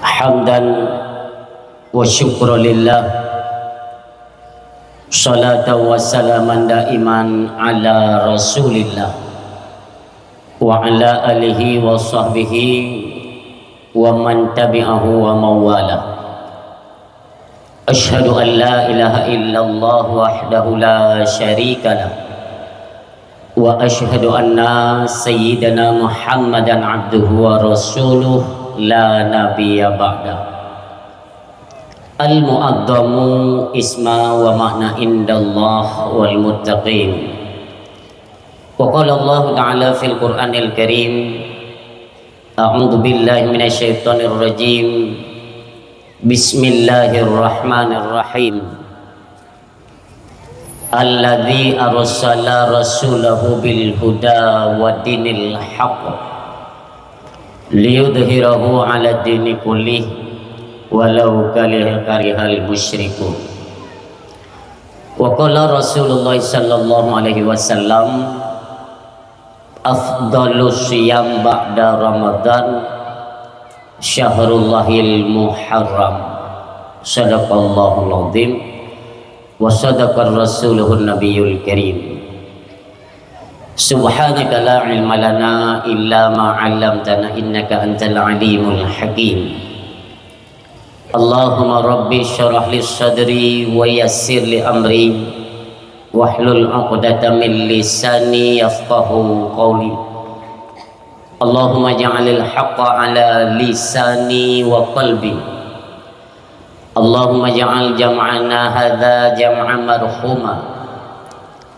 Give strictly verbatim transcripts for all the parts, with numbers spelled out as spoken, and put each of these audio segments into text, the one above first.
Hamdan wa syukran lillah, salatan wa salaman daiman ala Rasulillah, wa ala alihi wa sahbihi wa man tabi'ahu wa mawala. Asyhadu an la ilaha illallah wahdahu la syarika lah. Wa asyhadu anna sayyidana Muhammadan abduhu wa rasuluh la nabiyya ba'dah. Al-mu'azzamu isma wa ma'na indallah wal muttaqin. Wa qala Allahu ta'ala fil Qur'anil Karim, a'udzu billahi minasy syaithanir rajim. Bismillahirrahmanirrahim. Alladzi arsala rasulahu bil huda wa dinil haqq liyudhhirahu 'ala dini kullih walau kariha-, karihal musyrikun. Wa qala Rasulullah sallallahu alaihi wasallam, afdhalus siyam ba'da Ramadan syahrullahil Muharram. Sadaqallahul azim wa sadaqar rasuluhun nabiyul karim. Subhanaka la ilma lana illa ma 'allamtana innaka antal alimul hakim. Allahumma rabbi syrah li sadri wa yassir li amri wahlul 'uqdatam min lisani yafqahu qawli. Allahumma ja'alil haqqa ala lisani wa qalbi. Allahumma ja'al jam'ana hadza jam'an marhuma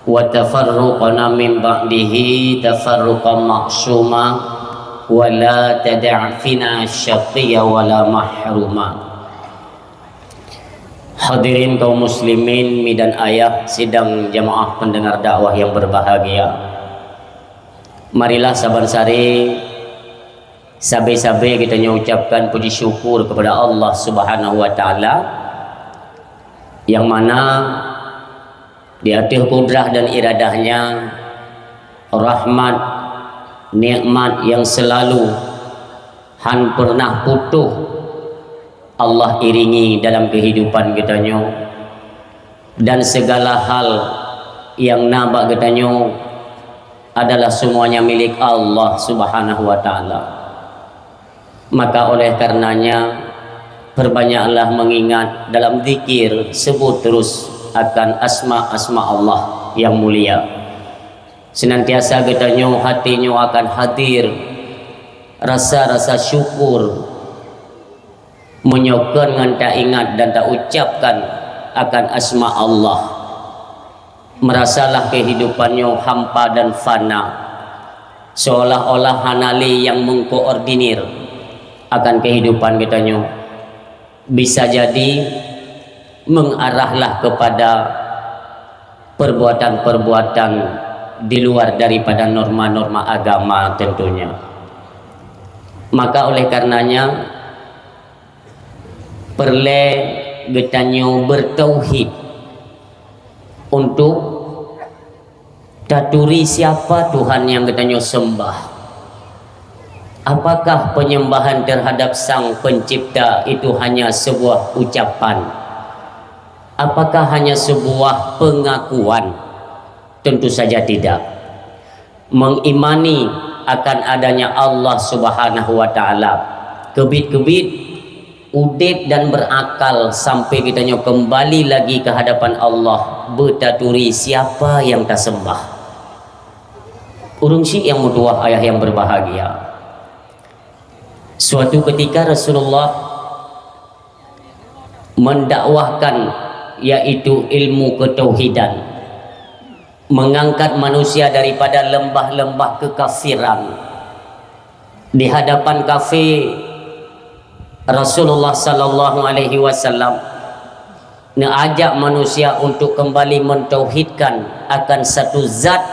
wa tafarruqana min ba'dihi tafarruqan ma'suma wa la tada' fina syaqiyya wa la mahruma. Hadirin kaum muslimin, mi dan ayah, sidang jamaah pendengar dakwah yang berbahagia. Marilah saban sari sabe-sabe geutanyoe ucapkan puji syukur kepada Allah Subhanahu wa Ta'ala, yang mana di ateueh kudrah dan iradah-Nya, rahmat, nikmat yang selalu han pernah putôh Allah iringi dalam kehidupan geutanyoe, dan segala hal yang na bak geutanyoe adalah semuanya milik Allah Subhanahu wa Ta'ala. Maka oleh karenanya, perbanyaklah mengingat dalam zikir, sebut terus akan asma-asma Allah yang mulia. Senantiasa geutanyoe hati nyoe akan hadir rasa-rasa syukur meunyoe kon ngon taingat dan taucapkan akan asma Allah. Merasalah kehidupan nyoe hampa dan fana, seolah-olah hana lé nyang mengkoordinir akan kehidupan geutanyoe. Bisa jadi mengarahlah kepada perbuatan-perbuatan di luar daripada norma-norma agama tentunya. Maka oleh karenanya, peureulée geutanyoe bertauhid untuk taturi siapa Tuhan nyang geutanyoe sembah. Apakah penyembahan terhadap Sang Pencipta itu hanya sebuah ucapan? Apakah hanya sebuah pengakuan? Tentu saja tidak. Mengimani akan adanya Allah Subhanahu wa Ta'ala, keubiet-keubiet udeb dan berakal sampai geutanyoe kembali lagi ke hadapan Allah, beutaturi siapa nyang tasembah. Ureuëng syiek nyang meutuwah, ayah nyang berbahagia. Suatu ketika Rasulullah mendakwahkan, yaitu ilmu ketauhidan, mengangkat manusia daripada lembah-lembah kekafiran. Di hadapan kafé, Rasulullah sallallahu alaihi wasallam neuajak manusia untuk kembali mentauhidkan akan satu zat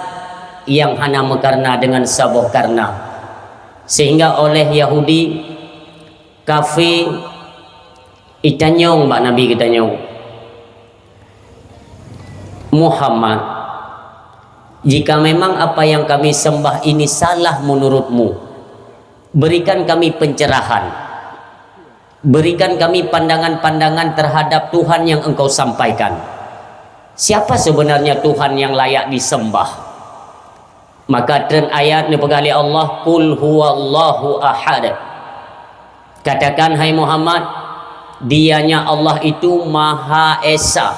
yang hana meukarna dengan saboh karna, sehingga oleh Yahudi, kafé, itanyong bak Nabi geutanyoe, Muhammad, Jika memang apa yang kami sembah ini salah menurutmu, berikan kami pencerahan. Berikan kami pandangan-pandangan terhadap Tuhan yang engkau sampaikan. Siapa sebenarnya Tuhan yang layak disembah? Maka treun ayat neupeugah lé Allah, "Qul huwallahu ahad." Katakan, hai Muhammad, Dianya Allah itu Maha Esa.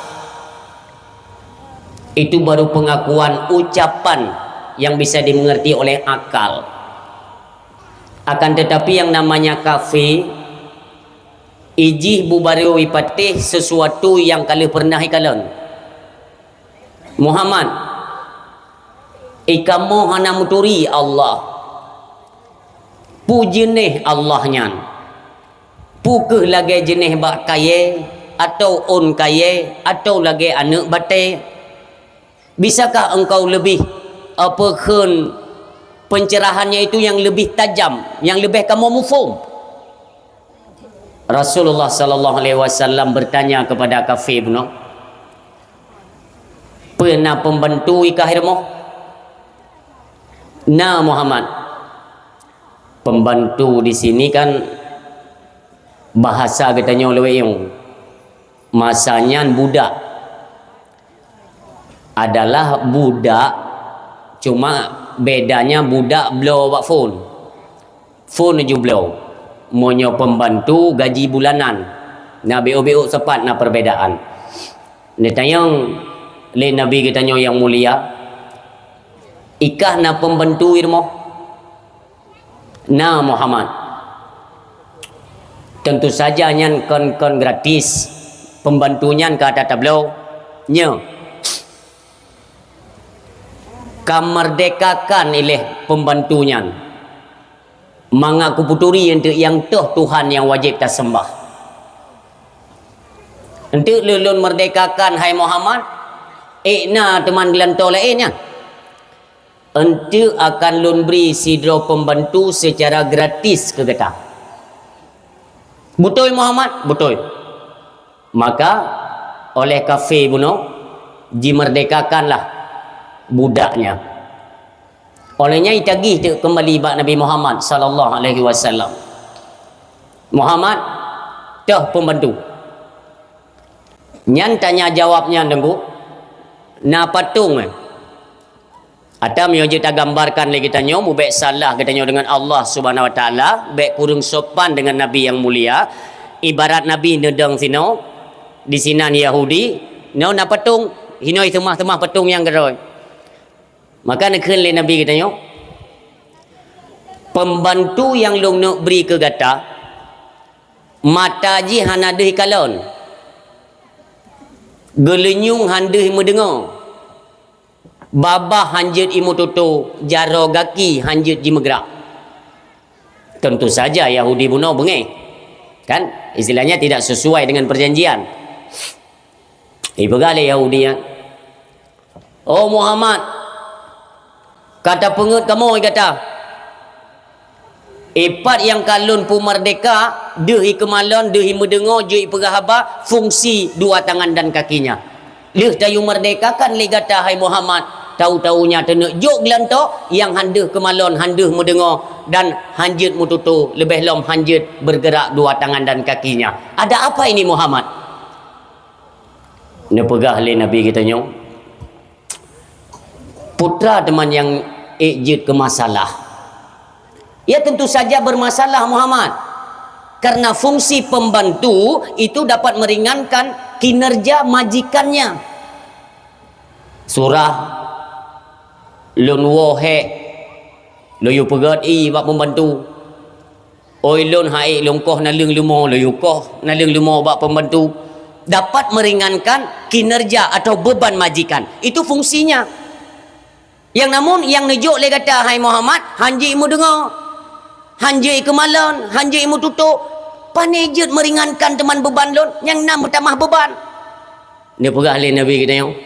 Itu baru pengakuan, ucapan yang bisa dimengerti oleh akal. Akan tetapi, yang namanya kafé, ijih bubaroe ipatéh sesuatu nyang ka lheueh pernah ikalon. Muhammad, ikamoe hana meuturi Allah. Peue jeuneh Allah nyan? Peue kheueh lagée jeuneh bak kayée, atawa ôn kayée, atawa lagée aneuëk batée? Bisakah engkau leubeh, apa kheun, pencerahannya itu nyang leubeh tajam, nyang leubeh kamoe muphom? Rasulullah sallallahu alaihi wasallam bertanya kepada kafé bunoe, "Peue na pembantu i kah i rumoh?" "Na, Muhammad." Pembantu di sini kan bahasa geutanyoe lawét nyang masa nyan budak. Adalah budak, cuma bedanya budak bloe bak phon. Phon ju bloe. Meunyoe pembantu gaji bulanan, na B O B O sepat na perbedaan. Neutanyong lé Nabi geutanyoe nyang mulia, "I kah na pembantu i rumoh?" "Na, Muhammad." Tentu saja nyan kon-kon gratis. Pembantu nyan ka ata tabloe. Nyoe, kamerdekakan ileh pembantu nyan. Mangat kupeuturi enteuk nyang toh Tuhan nyang wajéb taseumbah. Enteuk lôn, lôn merdekakan, hai Muhammad, ék na teuma geulantoe laén nyan. Enteuk akan lôn bri sidroe pembantu secara gratis keu gata. Beutôi, Muhammad? Beutôi. Maka, oleh kafé bunoe, jimerdekakanlah budaknya. Oleh nyan itagih teuk keumbali bak Nabi Muhammad sallallahu alaihi wasallam. "Muhammad, toh pembantu." Nyan tanya jawab nyan, Teungku, na patong, eh? Ata meunyoe jeuet tagambarkan lé geutanyoe, mubèk salah geutanyoe deungon Allah Subhanahu wa Taala, bèk kureueng sopan deungon Nabi nyang mulia, ibarat Nabi neudong sinoe, disinan Yahudi, nyoe na patong, hinoe seumah-seumah patong nyang keudroe. Maka neukheun lé Nabi geutanyoe, "Pembantu nyang lôn neuk bri keu gata, mata jih hana deuh ikalon, geulinyueng han deuh imeudeungoe, babah han jeuet imeututoe, jaroe gaki han jeuet jimeugrak." Tentu saja Yahudi bunoe beungéh. Kan? Istilahnya tidak sesuai dengan perjanjian. Ipeugah lé Yahudi nyan, "Oh Muhammad, ka tapeungeuet kamoe gata. Ipat nyang ka lôn peumerdeka, deuh ikeumalon, deuh imeudeungoe, jeuet ipeugah haba, fungsi dua tangan dan kakinya. Lheueh tayue merdekakan lé gata, hai Muhammad, tahu-tahunya teuneuk jok geulantoe nyang han deuh keumalon, han deuh meudeungoe, dan han jeuet meututoe, leubeh lom han jeuet bergerak dua tangan dan kakinya. Ada apa ini, Muhammad?" Neupeugah lé Nabi geutanyoe, "Peue teuma nyang ék jeuet keu masalah?" "Ya, tentu saja bermasalah, Muhammad. Karena fungsi pembantu itu dapat meringankan kinerja majikannya." Surah lôn woe hék, lôn yue peugét ié bak pembantu. Oi lôn han ék lôn koh naleueng leumo, lôn yue koh naleueng leumo bak pembantu. Dapat meringankan kinerja atau beban majikan. Itu fungsinya. Nyang namun nyang neujok lé gata, hai Muhammad, han jeuet imeudeungoe, han jeuet ikeumalon, han jeuet imeututoe. Pane jeuet meringankan teuma beban lôn, nyang na meutamah beban. Neupeugah lé Nabi geutanyoe,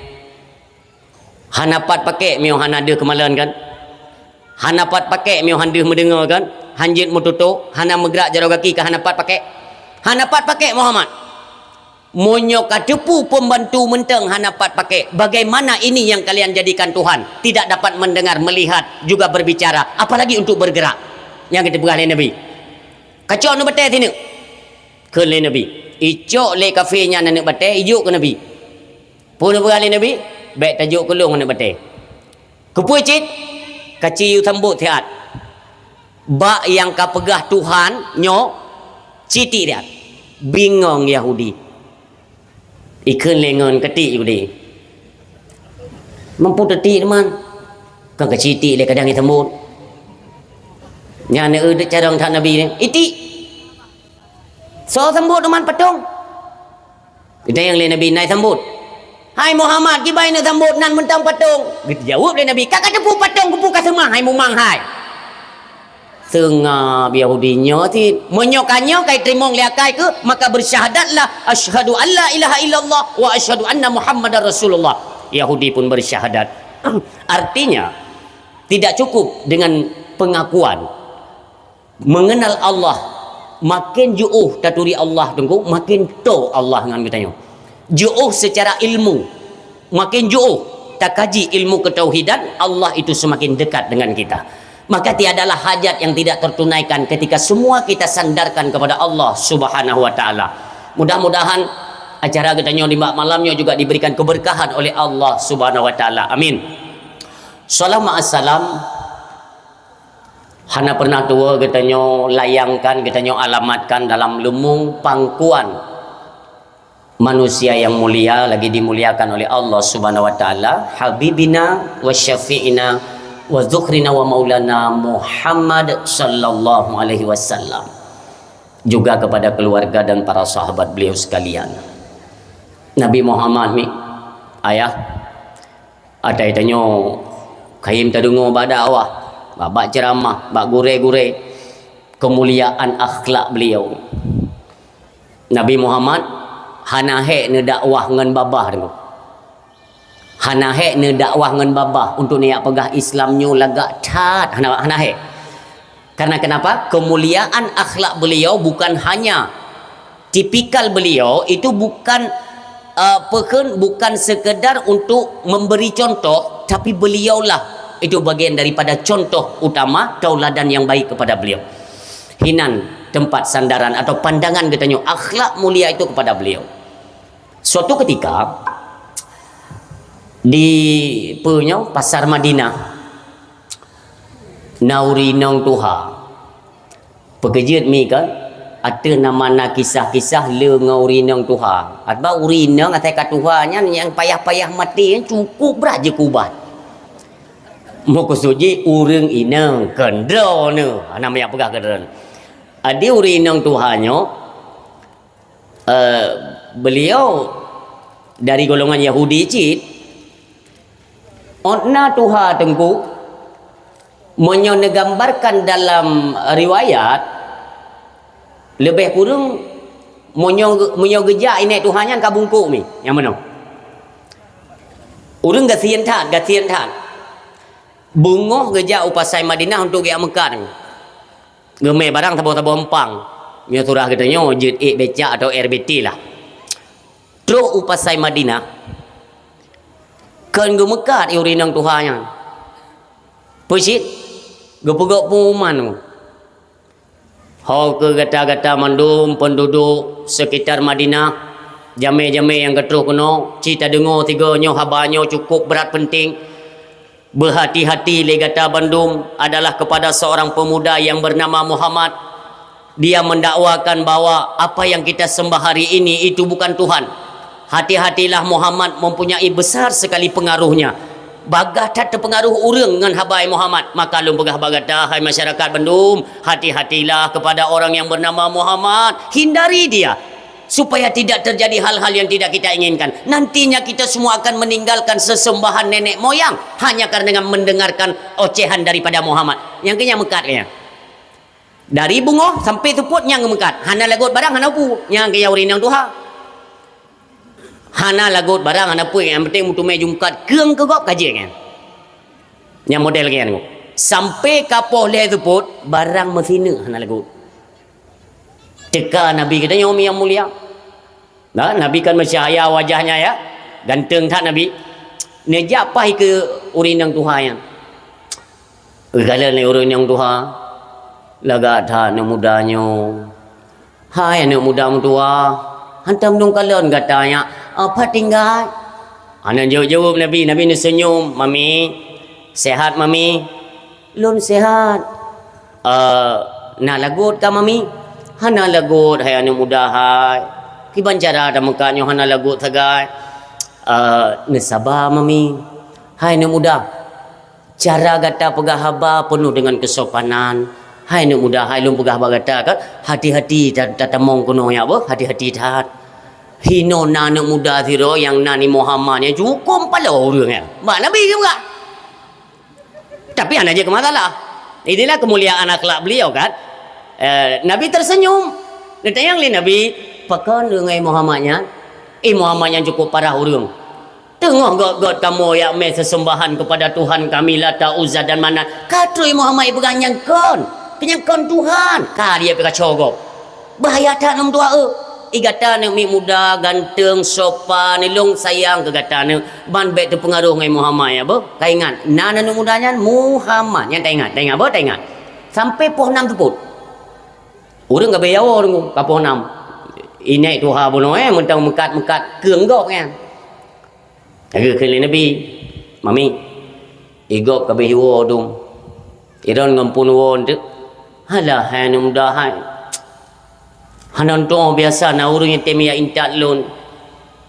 "Hana pat pakék meunyoe hana deuh keumalon kan? Hana pat pakék meunyoe han deuh meudeungoe kan? Han jeuet meututoe, hana meugrak jaroe gaki ka hana pat pakék? Hana pat pakék, Muhammad?" Meunyoe ka teupeu pembantu mantong hana pat pakai, bagaimana ini yang kalian jadikan Tuhan? Tidak dapat mendengar, melihat, juga berbicara, apalagi untuk bergerak. Nyang geupeugah lé Nabi. Kacok aneuk batée sineuk. Kheun lé Nabi. Icok lé kafé nyan aneuk batée, ijok keu Nabi. Peue neupeugah lé Nabi? Bék tajok keu lôn aneuk batée. Keupeue cit? Kaci yue sambot siat. Bak nyang ka peugah Tuhan nyoe, citi siat. Bingong Yahudi. Ikheun lé ngon keutik Yahudi. Mampu teutik teuma. Kan kaciti lé kadang disambot. Nyan eu carông that Nabi ni. Itik. Soe sambot teuma patong? Geutanyong lé Nabi, "Nai sambot." "Hai Muhammad, kiban neusambot nan mantong patong?" Geujaweueb lé Nabi, "Ka kateupeu patong keupeue kaseumah hai mumang hai." Seungab Yahudi nyoe cit, meunyoe ka nyoe ka iteurimong lé akai keuh, maka bersyahadatlah, "Asyhadu an la ilaha illallah wa asyhadu anna Muhammadar Rasulullah." Yahudi pun bersyahadat. Artinya, tidak cukup dengan pengakuan. Mengenal Allah, makin jiôh taturi Allah teungku, makin toe Allah ngon geutanyoe. Jiôh secara ilmu, makin jiôh takaji ilmu ketauhidan, Allah itu semakin dekat dengan kita. Maka tiadalah hajat yang tidak tertunaikan ketika semua kita sandarkan kepada Allah Subhanahu wa Ta'ala. Mudah-mudahan acara geutanyoe di malam nyoe juga diberikan keberkahan oleh Allah Subhanahu wa Ta'ala. Amin. Salam ma'assalam. Hana pernah tuwoe geutanyoe layangkan, geutanyoe alamatkan dalam leumong pangkuan manusia yang mulia, lagi dimuliakan oleh Allah Subhanahu wa Ta'ala, Habibina wa Syafi'ina wa Zukhrina wa Maulana Muhammad sallallahu alaihi wasallam. Juga kepada keluarga dan para sahabat beliau sekalian. Nabi Muhammad ni, ayah, Atai tanyoe kayém tadeungoe bak dakwah, bak, bak ceuramah, bak gurée-gurée, keumuliaan akhlak beliau. Nabi Muhammad hana hék neudakwah ngon babah teungku. Hana hék neudakwah ngon babah untuk neujak peugah Islam nyoe lagak that, hana, hana hék. Karena kenapa? Keumuliaan akhlak beliau bukan hanya, tipikal beliau itu bukan, eh, peukheun, bukan sekedar untuk memberi contoh, tapi beliaulah itu bagian daripada contoh utama, tauladan yang baik kepada beliau. Hinan tempat sandaran atau pandangan geutanyoe, akhlak mulia itu kepada beliau. Suatu ketika, di, peue nyoe, pasar Madinah, na ureueng inong tuha. Peukeujeuet mi kan? Ateueh nama na kisah-kisah le ngon ureueng inong tuha. Ateueh ureueng inong asai ka tuha nyan nyang payah-payah maté nyan cukup brat jikeubat. Meukeusut jih ureueng inong, kon droeneuh. Hana meuyak peugah kon droeneuh. Adi ureueng inong tuha nyoe, eh, beliau dari golongan Yahudi cit. Ôt na tuha teungku, meunyoe neugambarkan dalam riwayat, leubeh kureueng meunyoe, meunyoe geujak inék tuha nyan ka bungkôk mi, nyang meunoe. Ureueng gasien that, gasien that. Beungoh geujak u pasai Madinah untuk geujak meukat. Geumè barang saboh-saboh empang. Meunyoe surah geutanyoe jeuet ék becak atau R B T lah. Trok u pasai Madinah. Kon geumeukat ureueng inong tuha nyan. Peue cit? Geupeugah pengumuman. Ho keu gata-gata mandum penduduk sekitar Madinah, jamé-jamé nyang ka troh keunoe, ci tadeungoe sigoe nyoe haba nyoe cukup brat penting. Berhati-hati lé gata bandum adalah kepada seorang pemuda yang bernama Muhammad. Dia mendakwakan bahwa apa yang kita sembah hari ini itu bukan Tuhan. Hati-hatilah, Muhammad mempunyai besar sekali pengaruhnya. Bagah that teupeungaruh ureueng ngon haba Muhammad. Maka lôn peugah bak gata, hai masyarakat bandum, hati-hatilah kepada orang yang bernama Muhammad. Hindari dia. Supaya tidak terjadi hal-hal yang tidak kita inginkan. Nantinya kita semua akan meninggalkan sesembahan nenek moyang hanya karena dengan mendengarkan ocehan daripada Muhammad. Nyang keu nyan meukat keu nyan. Dari beungoh sampai seupôt nyang meukat. Hana lagot barang, hana peue. Nyang keu nyan ureueng inong tuha. Hana lagot barang, hana peue. Nyang penting meuteumé jimeukat keueng keu gob ka jeuet nyan. Nyang model keu nyan. Sampai ka poh lhèe seupôt, barang meusineuk hana lagot. Teuka Nabi geutanyoe nyang mulia. Nah, Nabi kan meucahya wajahnya, ya. Ganteng that Nabi. Neujak paih keu ureueng inong tuha nyan. Geukalon lé ureueng inong tuha, "Lagak that aneuk muda nyoe. Hai aneuk muda meutuha, hantom lôn kalon gata nyak, a, pat tinggai?" Hana jaweueb-jaweueb Nabi, Nabi neuseunyum, "Mami, sehat, Mami?" "Lôn sehat." "Eh, na lagot ka, Mami?" "Hana lagot, hai aneuk muda hai. Kiban cara tameukat nyoe hana lagot sagai?" "Eh, neusaba, Mami." "Hai aneuk muda, cara gata peugah haba peunoh deungon keusopanan. Hai aneuk muda, hai lôn peugah bak gata kan, hati-hati ta-, tatamong keunoe nyak beuh, hati-hati that. Hinoe na aneuk muda sidroe nyang nan i Muhammad nyan cukôp paloe ureueng nyan. Bak Nabi geupeugah." Tapi hana jeuet keu masalah. Inilah kemuliaan akhlak beliau kan. Eh, Nabi tersenyum. Neutanyong lé Nabi, "Pakon deungon Muhammad nyan?" "Eh, Muhammad nyan cukôp parah ureueng. Teungoh göt-göt kamoe jak mé seuseumbahan keupada Tuhan kami Lata, Uzza dan Manat. Ka trok Muhammad jipeugah nyan kon, keu nyan kon Tuhan. Ka dia pih kaco gob. Bahaya that aneuk meutuha eu. I gata aneuk miet muda, ganteng, sopan, ilôn sayang keu gata aneuk. Ban bék teupeungaroh ngon Muhammad ya beuh. Ka ingat, nan aneuk muda nyan Muhammad. Nyan ta ingat, ta ingat beuh, ta ingat. Sampai poh nam teupot. Ureueng ka beuyawo deungoe, ka poh nam. Inék tuha bunoe, eh, meuntang meukat-meukat keueng gob nyan." Lagèe kheun lé Nabi, "Mami, i gob ka beuh iwoe dum. Iron ngon phon woe eunteuk." "Halah, hai aneuk muda hai. Hana tu'oh biasa na ureueng nyang tem jak intat lôn.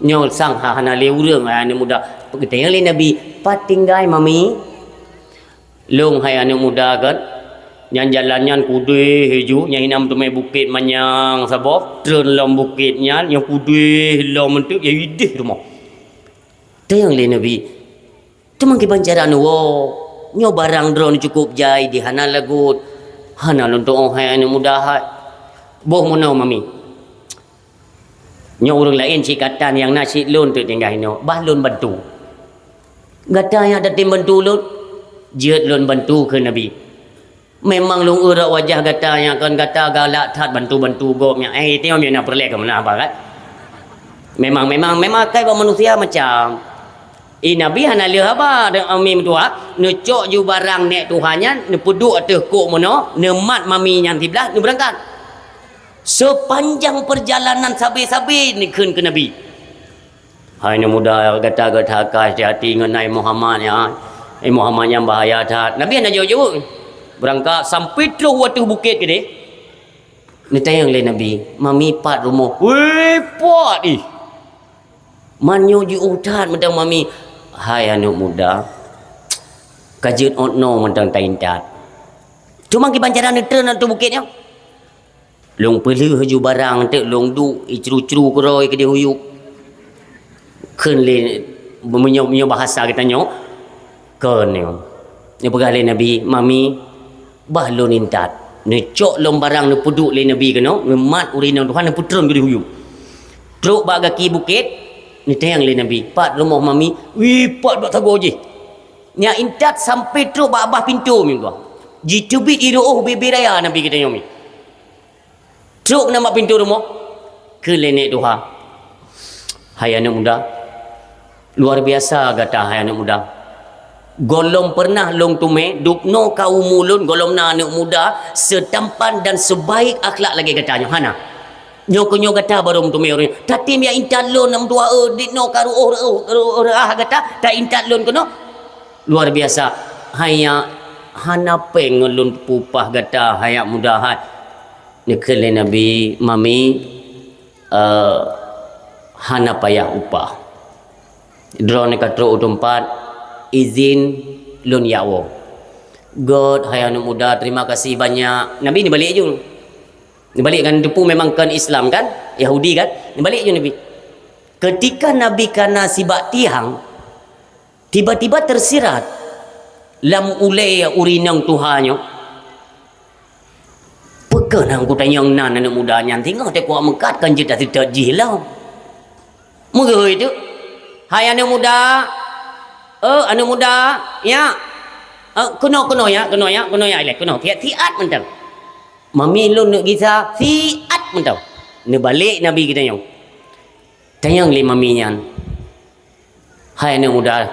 Nyoe sang ha-, hana lé ureueng, hai aneuk muda." Geutanyong lé Nabi, "Pat tinggai, Mami?" "Lôn hai aneuk muda kan, nyan jalan nyan kudeh ju, nyan hina meuteumé bukét manyang saboh, treun lom bukét nyan, nyan kudeh lom eunteuk, ya ideh rumoh." Tanyong lé Nabi, "Teuma kiban cara neuwoe? Nyoe barang droeneuh cukôp jai di hana lagot. Hana lôn tu'oh hai aneuk muda hai." "Boh meunoe, Mami. Nyoe ureueng laén cit ka tan nyang na cit lôn teuk tinggai inoe, bah lôn bantu." "Gata nyang tatem bantu lôn?" "Jeuet lôn bantu," kheun Nabi. "Memang lôn eurok wajah gata nyang kon gata galak that bantu-bantu gob nyan." Eh, teuh meunan peureulèe keumeunah haba kan? Memang, memang, memang akai bak manusia macam. Eh, Nabi hana lheueh haba deungon Mami meutuha, neucok ju barang nèk tuha nyan, neupeuduek ateueh kok meunoe, neumat Mami nyan siblah, neubeurangkat. Seupanjang peurjalanan sabe-sabe neukheun keu Nabi, "Hai aneuk muda, gata-gata ka hati-hati ngon hai Muhammad nyan. Hai Muhammad nyan bahaya that." Nabi hana jaweueb-jaweueb. Beurangkat sampoe troh u ateueh bukét keudeh. Neutanyong lé Nabi, "Mami, pat rumoh?" "Weh, pat ih. Man nyoe jiôh that mantong Mami." "Hai aneuk muda, ka jeuet ôt noe mantong taintat. Cuma kiban cara neutreun ateueh bukét nyoe?" "Lôn peulheueh ju barang teuk lôn duek, icru-cru keudroe keudeh u yup." Kheun lé, meunyoe, meunyoe bahasa geutanyoe, kon nyoe. Neupeugah lé Nabi, "Mami, bah lôn intat." Neucok lom barang neupeuduek lé Nabi keunoe, neumat ureueng inong tuha neupeutreun keudeh u yup. Trok bak gaki bukét, neutanyong lé Nabi, "Pat rumoh Mami?" "Wih, pat bak sagoe jih." Nyak intat sampoe trok bak babah pintoe meutuha. Jiteubiet i ru'ôh bèe-bèe raya Nabi geutanyoe mi. Trok keunan bak pintoe rumoh, kheun lé nèk tuha, "Hai aneuk muda, luar biasa gata, hai aneuk muda. Gohlom peureunah lôn teumé, dubnoe ka umu lôn, gohlom na aneuk muda seutampan dan seubaék akhlak lagèe gata nyoe, hana. Nyoe keuh nyoe gata barô meuteumé ureueng nyoe. Tatem jak intat lôn, aneuk tuha, eu, dubnoe ka ru'ôh, ru'ôh, ru'ôh reuah gata, ta intat lôn keunoe. Luar biasa. Hai nyak, hana péng ngon lôn peupah gata, hai nyak muda hai." Neukheun lé Nabi, "Mami, eh, hana payah upah. Droeneuh ka trok u teumpat, izin lôn jak woe." "Göt, hai aneuk muda, terima kasih banyak." Nabi neubalek ju. Neubalek kan, teupeu memang kon Islam kan? Yahudi kan? Neubalek ju Nabi. Ketika Nabi ka na sibak tiang, tiba-tiba teusirat lam ulèe ureueng inong tuha nyoe, "Peu kheueh nyang kutanyong nan aneuk muda nyan, singoh teuk kuat meukat kon jeuet taseutôt jih lom." Meugeuhôi teuk, "Hai aneuk muda, eh, aneuk muda, nyak, eh, keunoe, keunoe nyak, keunoe nyak, keunoe nyak ilèe, keunoe, siat-siat mantong. Mami lôn neuk gisa, siat mantong." Neubalek Nabi geutanyoe. Tanyong lé mami nyan, "Hai aneuk muda,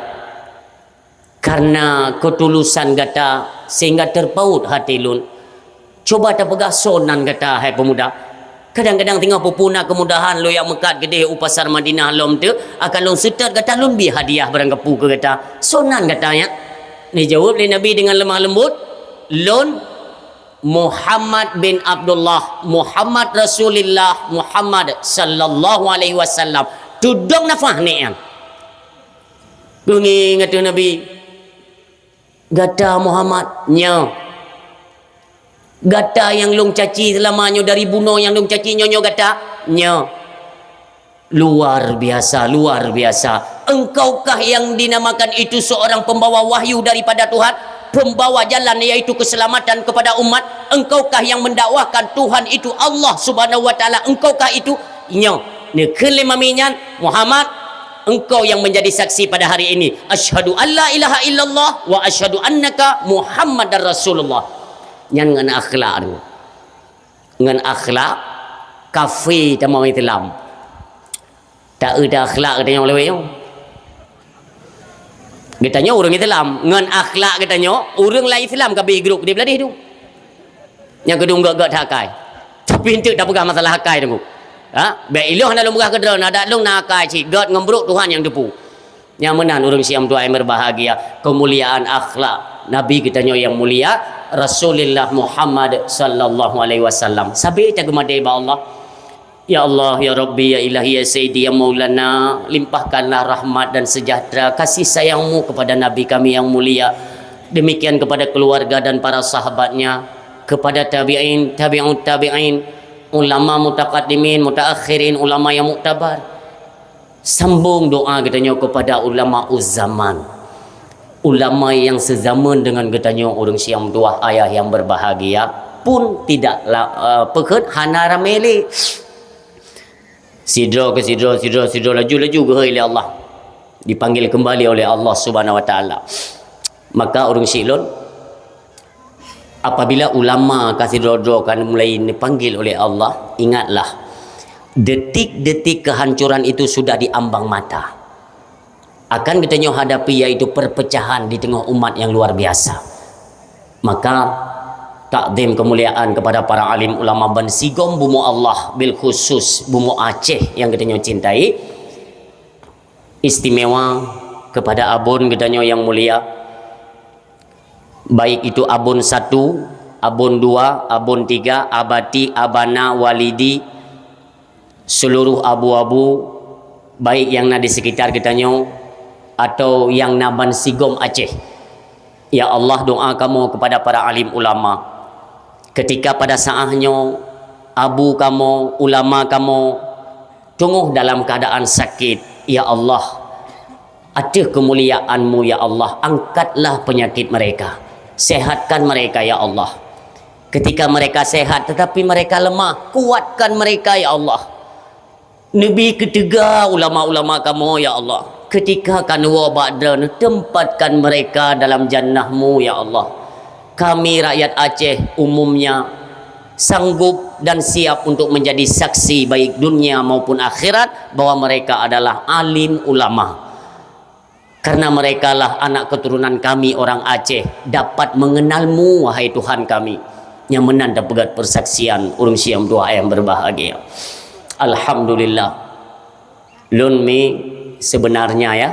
karena ketulusan gata sehingga terpaut hati lôn. Cuba tapeugah soe nan gata, hai pemuda. Kadang-kadang singoh peue-peue na keumudahan lôn jak meukat keudeh u pasar Madinah lom teuk, akan lôn seutôt gata, lôn bi hadiah barang kapeue keu gata. Soe nan gata nyan?" Neujaweueb lé Nabi dengan lemah lembut, "Lôn Muhammad bin Abdullah, Muhammad Rasulullah, Muhammad sallallahu alaihi wasallam." Tudong nafah nyan. Geungieng ateueh Nabi, "Gata Muhammad?" "Nyoe." "Gata nyang lôn caci seulama nyoe, dari bunoe nyang lôn caci nyoe, nyoe gata?" "Nyoe." "Luar biasa, luar biasa. Engkaukah yang dinamakan itu seorang pembawa wahyu daripada Tuhan, pembawa jalan, yaitu keselamatan kepada umat? Engkaukah yang mendakwahkan Tuhan itu Allah Subhanahu wa Taala? Engkaukah itu?" "Nyoe." Neukheun lé mami nyan, "Muhammad, engkau yang menjadi saksi pada hari ini. Asyhadu an la ilaha illallah wa asyhadu annaka Muhammadar Rasulullah." Nyan ngon akhlak tu. Ngon akhlak kafé tamong Islam. Tak eu dah akhlak geutanyoe lewat nyoe. Geutanyoe ureuëng Islam, ngon akhlak geutanyoe ureuëng lain Islam ka beh grup di beladih tu. Nyang keudua gak-gak akai. Tapi enteuk dah peugah masalah akai tu. Ha? Baik iloh na lôn peugah keudroe, na dak lôn na akai cit, gak ngon brok Tuhan nyang teupeu. Nyang meunan ureuëng siam tuai berbahagia, kemuliaan akhlak Nabi geutanyoe yang mulia, Rasulullah Muhammad sallallahu alaihi wasallam. Sabe tageumadé bak Allah. Ya Allah, ya Rabbi, ya Ilahi, ya Sayyidi, ya Maulana, limpahkanlah rahmat dan sejahtera kasih sayang-Mu kepada Nabi kami yang mulia, demikian kepada keluarga dan para sahabatnya, kepada tabi'in, tabi'ut tabi'in, ulama mutaqaddimin, mutaakhirin, ulama yang muktabar. Sambung doa geutanyoe kepada ulama uzzaman. Ulama yang sezaman dengan geutanyoe ureuëng siam tuah ayah yang berbahagia pun tidak la, uh, peukheut hana ramé lé. Sidroe keu sidroe, sidroe, sidroe, laju-laju geuhôi lé Allah. Dipanggil kembali oleh Allah Subhanahu wa Taala. Maka ureuëng syiek lôn, apabila ulama ka sidroe-droe ka mulai dipanggil oleh Allah, ingatlah, detik-detik kehancuran itu sudah di ambang mata. Akan geutanyoe hadapi, yaitu perpecahan di teungoh umat yang luar biasa. Maka, takzim kemuliaan kepada para alim ulama bansigom bumoe Allah, bil khusus bumoe Aceh yang geutanyoe cintai, istimewa kepada abon geutanyoe yang mulia, baik itu abon satu, abon dua, abon tiga, abati, abana, walidi, seluruh abu-abu, baik yang na di sekitar geutanyoe atau yang na bansigom Aceh. Ya Allah, doa kamoe kepada para alim ulama. Ketika pada saat nyoe, abu kamoe, ulama kamoe, teungoh dalam keadaan sakit, ya Allah, ateueh kemuliaan-Mu, ya Allah, angkatlah penyakit mereka. Sehatkan mereka, ya Allah. Ketika mereka sehat, tetapi mereka lemah, kuatkan mereka, ya Allah. Neubi keuteuga ulama-ulama kamoe, ya Allah. Ketika ka neuwoe bak droeneuh, tempatkan mereka dalam jannah-Mu, ya Allah. Kami, rakyat Aceh umumnya, sanggup dan siap untuk menjadi saksi baik dunia maupun akhirat bahwa mereka adalah alim ulama. Karena merekalah anak keturunan kami orang Aceh dapat mengenal-Mu, wahai Tuhan kami. Nyang meunan tapeugah persaksian ureuëng siam tuah yang berbahagia. Alhamdulillah. Lôn mi sebenarnya ya,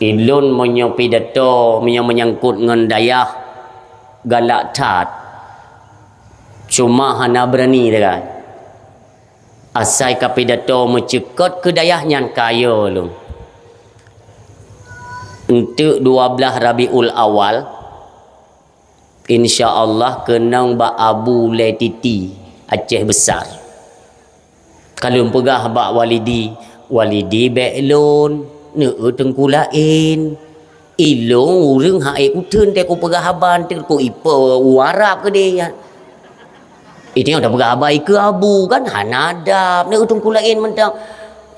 Ilôn meunyoe pidato meunyoe meunyangkot ngon dayah, galak that. Cuma hana beurani, teuka. Asai ka pidato meucukot keu dayah nyan kayée lôn. Enteuk dua blaih Rabiul Awal, insya Allah keunong bak Abu Lé Titi, Aceh Besar. Ka lôn peugah bak Walidi, "Walidi, bék lôn, neueu teungku laén. Ilôn ureuëng han ék kutheun teuh kupeugah haba, teuh ku ipo u Arab keudeh nyan." Itu nyang tapeugah haba ikeue abu kan, hana adab, neueu teungku laén mantong.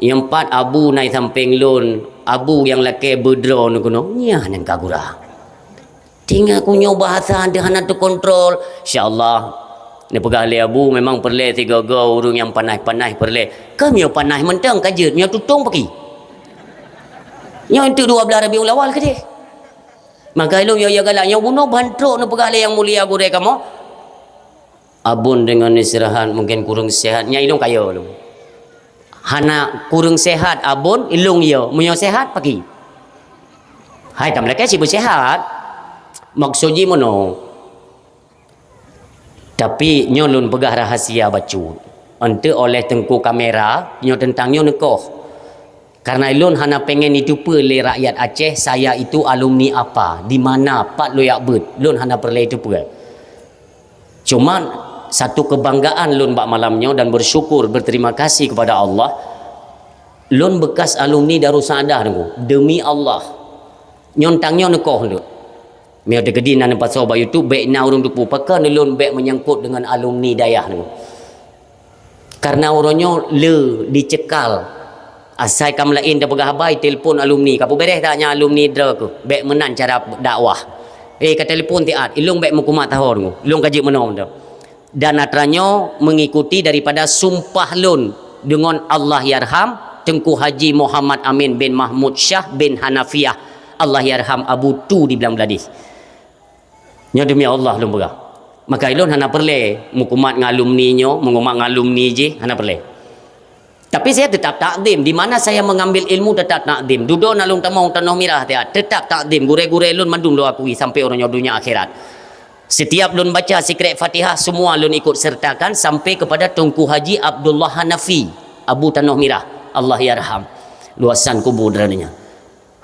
Nyang pat abu na i sampéng lôn, abu nyang lakée beudroe neuh keunoe, nyan nyang ka gura. Tinggai ku nyoe bahasa deuh hana teukontrol. Insya Allah, Neupeugah lé Abu, memang peureulée sigoe-goe ureuëng nyang panaih-panaih peureulée. Kah meunyoe panaih mantong ka jeuet, meunyoe tutong paki. Nyoe enteuk dua belas Rabiul Awal keudeh. Maka ilong yo ya galak nyoe bunoe ban trok neupeugah lé Yang Mulia Gurée kamoe. Abon deungon istirahat mungkin kureueng sehat. Nya ilong kaya lom. Hana kureueng sehat abon, ilong yo. Meunyoe sehat paki. Hai tam lakée si beusehat. Maksud ji meunoe. Tapi nyoe lôn peugah rahasia bacut. Enteuk oleh teungku kamera, nyoe teuntang nyoe neukoh. Karena lôn hana pengen iteupeue lé rakyat Aceh saya itu alumni apa, di mana, pat lôn jak beuet. Lôn hana peureulée iteupeue. Cuma satu kebanggaan lôn bak malam nyoe dan bersyukur, berterima kasih kepada Allah. Lôn bekas alumni Darussa'adah nunggu. Demi Allah. Nyoe teuntang nyoe neukoh lôn. Meunyoe teukeudi na neupasoe bak YouTube, bék na ureuëng teupeue pakon lôn bék menyangkut dengan alumni dayah nyoe. Karena uroe nyoe le dicekal. Asai kam laén tapeugah haba, telepon alumni. Ka peubéréh that nyang alumni droe keuh. Bék meunan cara dakwah. Eh, ka telepon tiat, ilong bék meukumat tahor nyoe. Ilong ka jeuet meunoe mantong. Dan atra nyoe mengikuti daripada sumpah lôn deungon Allahyarham Teungku Haji Muhammad Amin bin Mahmud Syah bin Hanafiah, Allahyarham Abu Tu di Blang Bladih. Nyoe demi Allah lôn peugah. Maka ilôn hana peureulée meukumat ngon alumni nyoe, meukumat ngon alumni jih, hana peureulée. Tapi saya tetap takdim, di mana saya mengambil ilmu tetap takdim. Dudoe na lôn tamong Tanoh Mirah tiat, tetap takdim. Gurée-gurée lôn mandum lôn akui sampai uroe nyoe donya akhirat. Setiap lôn baca sikrek Fatihah, semua lôn ikut sertakan sampai kepada Teungku Haji Abdullah Hanafi, Abu Tanoh Mirah, Allahyarham. Luasan kubur droeneuh nyan.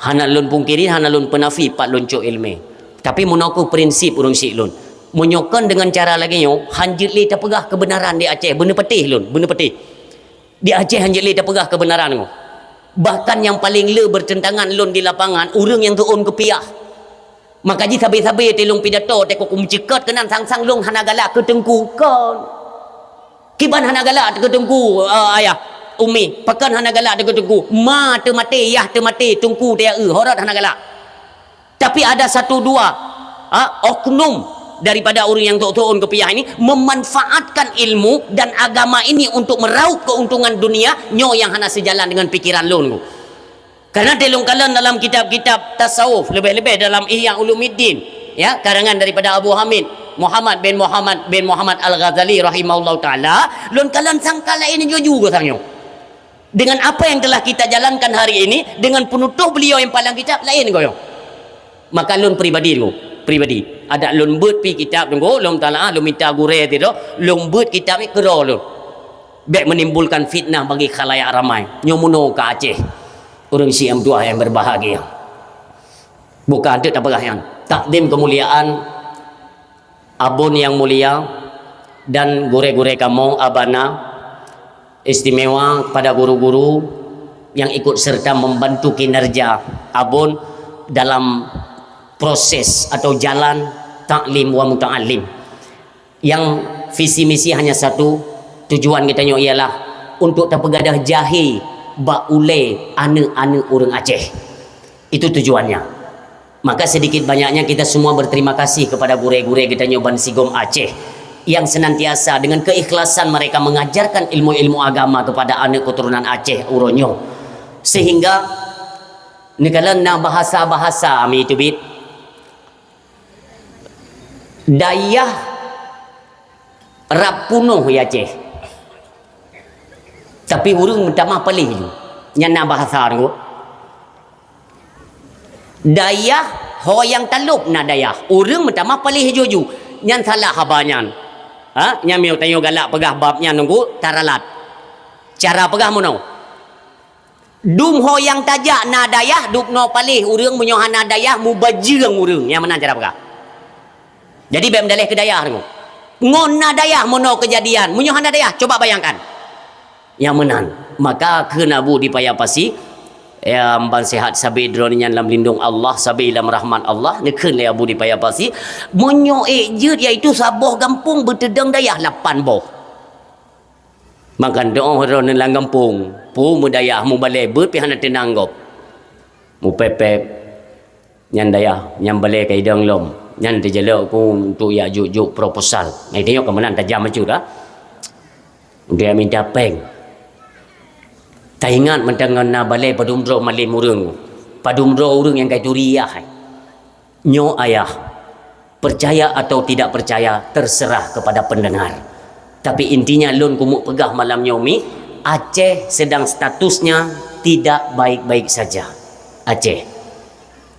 Hana lôn pungkiri, hana lôn peunafi pat lôn cok iéleumé. Tapi meunoe kheueh prinsip ureuëng syiek lôn. Meunyoe kon deungon cara lagée nyoe, hanjeuet lé tapeugah keubeunaran di Aceh, beuneupatéh lôn, beuneupatéh. Di Aceh hanjeuet lé tapeugah keubeunaran nyoe. Bahkan nyang paleng le bertentangan lôn di lapangan, ureuëng nyang teuôn keupiah. Maka jih sabe-sabe teulông pidato, teuka kumeuceukat keunan sang-sang lôn hana galak keu teungku kon. Kiban hana galak keu teungku, eh, ayah, umi, pakon hana galak keu teungku. Ma teumaté, yah teumaté, teungku teuh, horot hana galak. Tapi ada satu dua, ha, oknum daripada ureuëng nyang teuôn keupiah ini memanfaatkan ilmu dan agama ini untuk meraup keuntungan dunia, nyoe nyang hana seujalan deungon pikiran lôn. Karena teulông kalon dalam kitab-kitab tasawuf, lebih-lebih dalam Ihya Ulumuddin, ya, karangan daripada Abu Hamid Muhammad bin Muhammad bin Muhammad Al-Ghazali rahimahullahu taala, lôn kalon sangka laén juju geuh sang nyoe. Dengan apa yang telah kita jalankan hari ini, dengan penutuh beliau yang palang kitab laén goyong. Maka lôn pribadi tu, pribadi. Adak lôn beuet pi kitab tu, lôn talaah, lôn mita gurée tu, lôn beuet kitab ni keudroe lôn. Bék menimbulkan fitnah bagi khalayak ramai. Nyoe meunoe ka Aceh. Ureuëng syiek meutuah yang berbahagia. Bukan tu tapeugah nyan. Takdim kemuliaan Abon yang mulia dan gurée-gurée kamoe, abana, istimewa kepada guru-guru yang ikut serta membantu kinerja Abon dalam proses atau jalan taklim wa muta'allim. Yang visi misi hanya satu, tujuan geutanyoe ialah untuk tapeugadah jahé bak ulée aneuëk-aneuëk ureuëng Aceh. Itu tujuannya. Maka sedikit banyaknya kita semua berterima kasih kepada gurée-gurée geutanyoe bansigom Aceh yang senantiasa dengan keikhlasan mereka mengajarkan ilmu-ilmu agama kepada aneuëk keturunan Aceh uroe nyoe. Sehingga neukalon na bahasa-bahasa ami teubiet. Dayah rab punoh ya Aceh. Tapi ureuëng meutamah paléh ju. Nyan na bahasa tu. Dayah ho nyang talop na dayah. Ureuëng meutamah paléh ju-ju. Nyan salah haba nyan. Ha? Nyan meunyoe tanyoe galak peugah bab nyan nunggu taralat. Cara peugah meunoe. Dum ho nyang tajak na dayah, dubnoe paléh ureuëng, meunyoe hana dayah, mubajeueng ureuëng. Nyang meunan cara peugah. Jadi, bék meudaleh keu dayah deungoe. Ngon na dayah meunoe keujadian, meunyoe hana dayah, coba bayangkan. Nyang meunan. Maka kheun Abu di Paya Pasi, ya, ban sehat sabe droeneuh nyan lam lindong Allah, sabe lam rahmat Allah, neukheun lé Abu di Paya Pasi, meunyoe ék jeuet, yaitu saboh gampông beuteudong dayah lapan boh. Mangkantong droeneuh lam gampông, peue meudayah, mubalée beuet pih hana teunang gob. Mupéb-péb, nyan dayah, nyan balée ka idong lom. Nyan teujalok ku untuk jak jok-jok proposal. Nah, itu nyoe keumeunang tajam bacut dah. Untuk jak minta péng. Taingat mantong ngon na balée padum droe malem ureuëng. Padum droe ureuëng nyang ka turi yah. Nyoe ayah, percaya atau tidak percaya, terserah kepada pendengar. Tapi intinya lôn keumeung peugah malam nyoe mi, Aceh sedang statusnya tidak baik-baik saja. Aceh.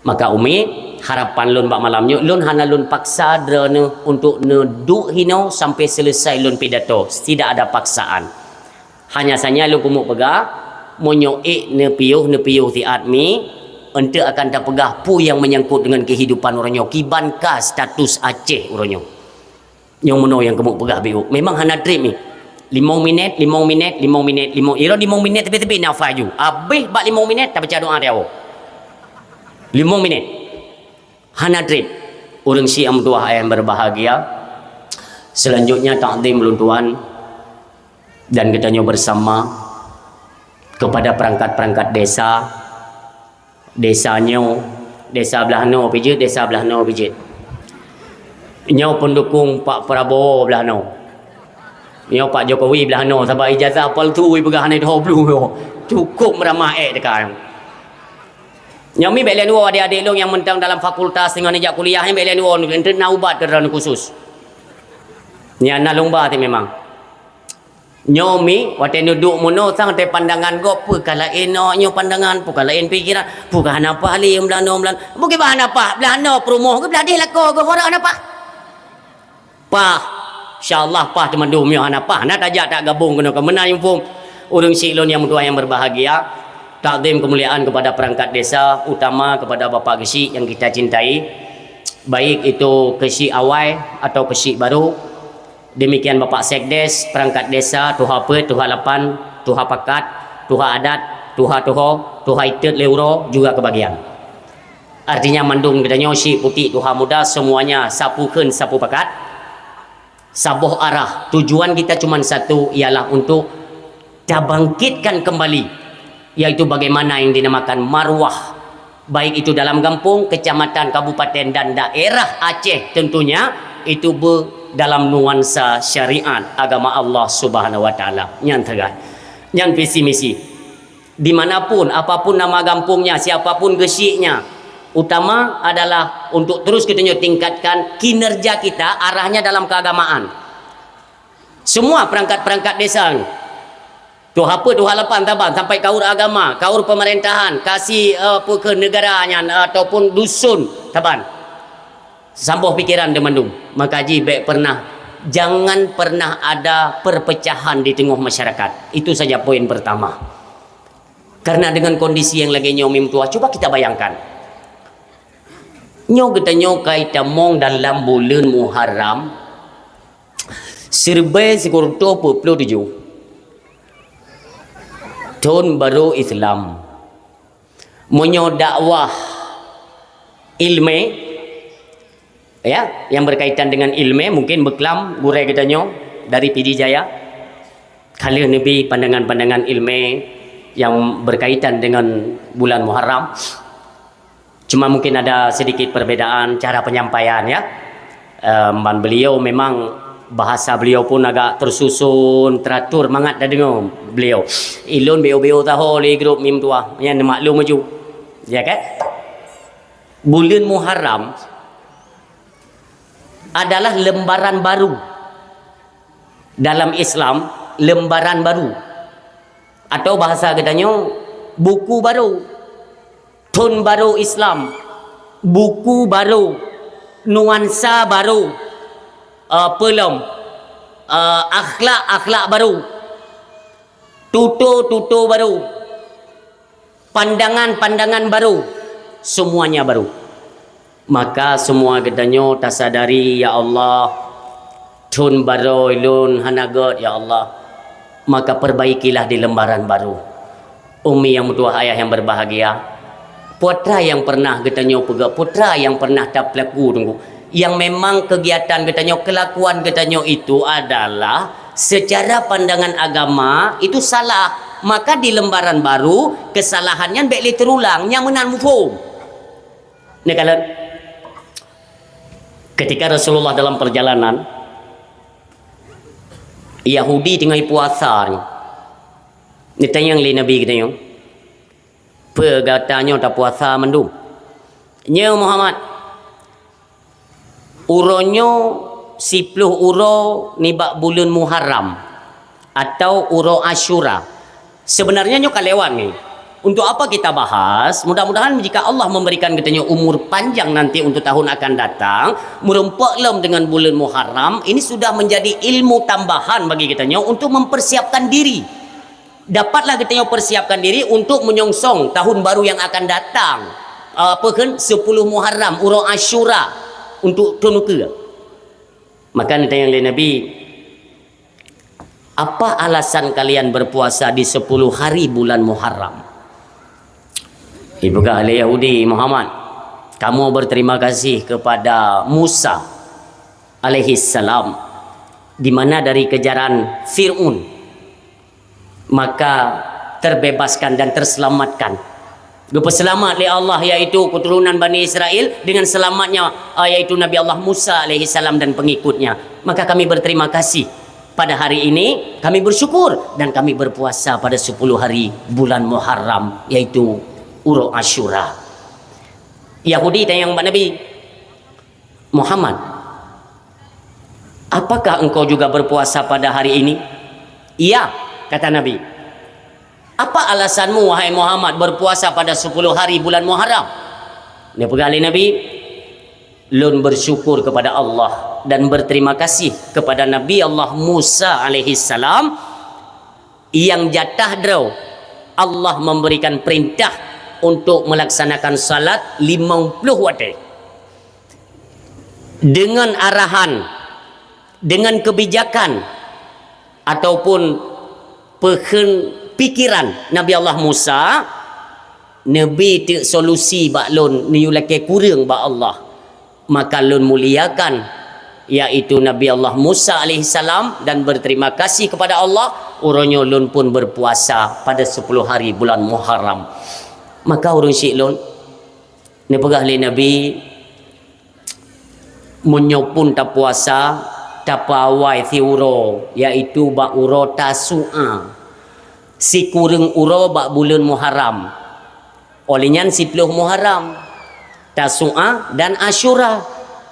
Maka Umi, harapan lôn bak malam nyoe, lôn hana lôn paksa droeneuh untuk neuduek hinoe sampai selesai lôn pidato. Tidak ada paksaan. Hanya saja lôn keumeung peugah, meunyoe ék neupiôh, neupiôh siat mi, eunteuk akan tapeugah peue nyang menyangkut dengan kehidupan uroe nyoe, kiban ka status Aceh uroe nyoe. Nyang meunoe nyang keumeung peugah biôh. Memang hana treb mi. Limong minét, limong minét, limong minét, limong, ira limong minét teubi-teubi nafai ju. Abéh bak limong minét, tabaca doa di awak. Limong minét. Hana treb. Ureuëng syiek nyang meutuwah ayah nyang berbahagia. Selanjutnya takzim ulôn tuan dan geutanyoe bersama kepada perangkat-perangkat desa. Desa nyoe, desa blah noe pih jeuet, desa blah noe pih jeuet. Nyoe pendukung Pak Prabowo blah noe. Nyoe Pak Jokowi blah noe, sabab ijazah palsu ipeugah hana idhoe blueng nyoe. Cukup meuramah ék teuka nyoe. Nyoe mi bék lé nuwoe adék-adék lôn nyang mantong dalam fakultas teungoh neujak kuliah nyoe bék lé nuwoe, eunteuk na ubat keu droeneuh khusus. Nyan na lôn ba teuh memang. Nyoe mi, watée neuduek meunoe sang teuh pandangan gob, peue ka laén nyoe pandangan, peue ka laén pikeran, peue ka hana paih lé blah noe blah noe. Bukon bah hana paih, blah noe peurumoh geuh blah deh lakoe geuh, hana paih. Paih. Insya Allah paih teumandum nyoe hana paih. Na tajak tak gabong keunoe ka meunan yumpung. Ureuëng syiek lôn nyang meutuwah nyang berbahagia, takzim kemuliaan kepada perangkat desa, utama kepada Bapak Geuchik yang kita cintai, baik itu Geuchik Awai atau Geuchik Barô, demikian Bapak Sekdes, perangkat desa, tuha peuet, tuha lapan, tuha pakat, tuha adat, tuha tuho, tuha itot lé uroe juga kebagian. Artinya mandum geutanyoe syiek putik tuha muda, semuanya sapeue kheun sapeue pakat, saboh arah. Tujuan kita cuma satu, ialah untuk tabangkitkan kembali, yaitu bagaimana yang dinamakan maruah, baik itu dalam gampong, kecamatan, kabupaten, dan daerah Aceh tentunya, itu be dalam nuansa syariat agama Allah Subhanahu Wa Taala. Nyan teuga. Nyan visi misi. Di mana pun, apa pun nama gampongnya, siapa pun geuchiknya, utama adalah untuk terus geutanyoe tingkatkan kinerja kita, arahnya dalam keagamaan. Semua perangkat-perangkat desa, tuha peuet, tuha lapan saban, sampai kaur agama, kaur pemerintahan, kasi, eh, peue kheun negara nyan, ataupun dusun saban. Saboh pikeran di mandum. Maka ji bék pernah, jangan pernah ada perpecahan di teungoh masyarakat. Itu saja poin pertama. Karena dengan kondisi yang lagée nyoe mi meutuwah, cuba kita bayangkan. Nyoe geutanyoe ka itamong dalam buleuen Muharram, siribée sikureueng reutôh peuet plôh tujoh. Thon barô Islam. Meunyoe dakwah ilmé, ya, yang berkaitan dengan ilmé, mungkin beuklam gurée geutanyoe dari Pidie Jaya. Ka lheueh neubi pandangan-pandangan ilmé yang berkaitan dengan bulan Muharram. Cuma mungkin ada sedikit perbedaan cara penyampaian, ya. Em, ban beliau memang bahasa beliau pun agak tersusun, teratur mangat tadeungoe beliau. Ilôn beu-beu taho lé grup mi meutuwah, nyan neumaklum laju. Ya kan? Buleuen Muharram adalah lembaran baru. Dalam Islam, lembaran baru. Atau bahasa geutanyoe, buku baru. Thon barô Islam, buku barô, nuansa barô, eh, peue lom, eh, akhlak-akhlak barô, tutoe-tutoe barô, pandangan-pandangan barô, semuanya baru. Maka semua geutanyoe tasadari, ya Allah, thon barô lôn hana gét, ya Allah. Maka perbaikilah di lembaran baru. Umi yang meutuwah, ayah yang berbahagia, putra yang pernah geutanyoe peugah, putra yang pernah tapeulaku teungku, yang memang kegiatan geutanyoe, kelakuan geutanyoe itu adalah secara pandangan agama itu salah, maka di lembaran baru kesalahan nyan bék lé teurulang, nyang meunan muphom. Neukalon. Ketika Rasulullah dalam perjalanan, Yahudi teungoh puasa nyoe. Neutanyong lé Nabi geutanyoe, "Peue gata nyoe tapuasa mandum?" "Nyoe Muhammad, uroe nyoe siploh uroe nibak buleuen Muharram atau uroe Asyura." Sebenarnya nyoe ka lewat ni. Untuk apa kita bahas? Mudah-mudahan jika Allah memberikan geutanyoe umur panjang nanti untuk tahun akan datang, meurumpok lom dengan buleuen Muharram, ini sudah menjadi ilmu tambahan bagi geutanyoe untuk mempersiapkan diri. Dapatlah geutanyoe persiapkan diri untuk menyongsong tahun baru yang akan datang. Apa kheun? Siploh Muharram, uroe Asyura untuk thôn ukeue. Maka neutanyong lé Nabi, "Apa alasan kalian berpuasa di sepuluh hari bulan Muharram?" Ipeugah lé Yahudi, "Muhammad, kamoe berterima kasih kepada Musa alaihissalam, di mana dari kejaran Fir'aun, maka terbebaskan dan terselamatkan." Geupeuseulamat lé Allah, yaitu keturunan Bani Israel, dengan selamatnya, eh, yaitu Nabi Allah Musa alaihissalam dan pengikutnya. Maka kami berterima kasih. Pada hari ini, kami bersyukur dan kami berpuasa pada sepuluh hari bulan Muharram, yaitu uroe Asyura. Yahudi tanyong bak Nabi, "Muhammad, apakah engkau juga berpuasa pada hari ini?" "Iya," kata Nabi. "Apa alasanmu, wahai Muhammad, berpuasa pada sepuluh hari bulan Muharram?" Neupeugah lé Nabi, "Lôn bersyukur kepada Allah dan berterima kasih kepada Nabi Allah Musa alaihissalam, yang jatah droe Allah memberikan perintah untuk melaksanakan salat limong ploh watée." Dengan arahan, dengan kebijakan, ataupun peukheun pikiran Nabi Allah Musa, neubi teuk solusi bak lôn neuyue lakée kureueng bak Allah. Maka lôn muliakan, yaitu Nabi Allah Musa alaihissalam, dan berterima kasih kepada Allah, uroe nyoe lôn pun berpuasa pada sepuluh hari bulan Muharram. Maka ureuëng syiek lôn, neupeugah lé Nabi, meunyoe pun tapuasa, tapeuawai siuroe, yaitu bak uroe Tasu'a, sikureueng uroe bak buleuen Muharram. Oleh nyan siploh Muharram, Tasu'a dan Asyura.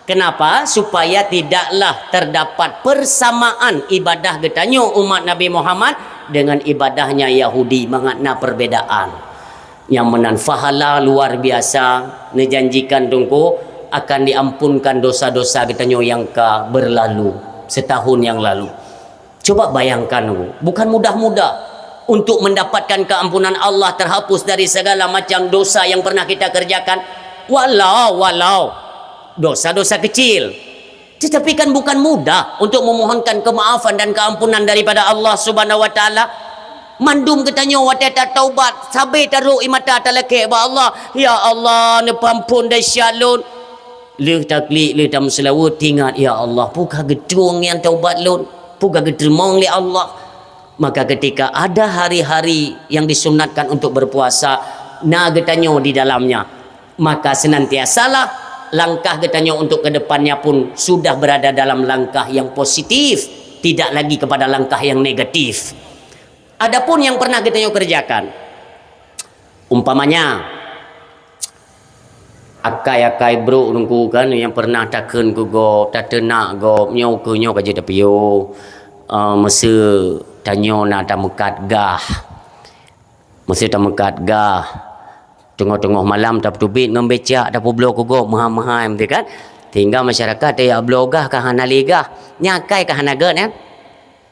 Kenapa? Supaya tidaklah terdapat persamaan ibadah geutanyoe umat Nabi Muhammad dengan ibadahnya Yahudi, mangat na perbedaan. Nyang meunan pahala luar biasa, neujanjikan Teungku akan diampunkan dosa-dosa geutanyoe nyang ka berlalu, setahun yang lalu. Coba bayangkan, Bu, bukan mudah-mudah untuk mendapatkan keampunan Allah, terhapus dari segala macam dosa yang pernah kita kerjakan. Walau, walau dosa-dosa kecil. Tetapi kan bukan mudah untuk memohonkan kemaafan dan keampunan daripada Allah Subhanahu wa Taala. Mandum geutanyoe watée tataubat, sabe tarok ie mata talakée bak Allah, "Ya Allah, neupeuampon desya lôn." Lheueh taklik, lheueh tameuseulaweuet, teuingat, "Ya Allah, peue ka geutueng nyang taubat lôn? Peue ka geuteurimong lé Allah?" Maka ketika ada hari-hari yang disunatkan untuk berpuasa, na geutanyoe di dalamnya, maka senantiasalah langkah geutanyoe untuk ke depannya pun sudah berada dalam langkah yang positif, tidak lagi kepada langkah yang negatif. Adapun yang pernah geutanyoe kerjakan, umpamanya, akai-akai brok Teungku kan, nyang pernah takheun keu gob, tateunak gob, nyoe keu nyoe ka jeuet tapiôh. Eh, meuseu tanyoe na tameukat gah. Meuseu tameukat gah. Teungoh-teungoh malam tapeuteubiet ngon becak, tapeubloe keu gob meuhai-meuhai, beutôi kan? Sehingga masyarakat tajak bloe gah ka hana lé gah. Nyan akai ka hana gét, kan?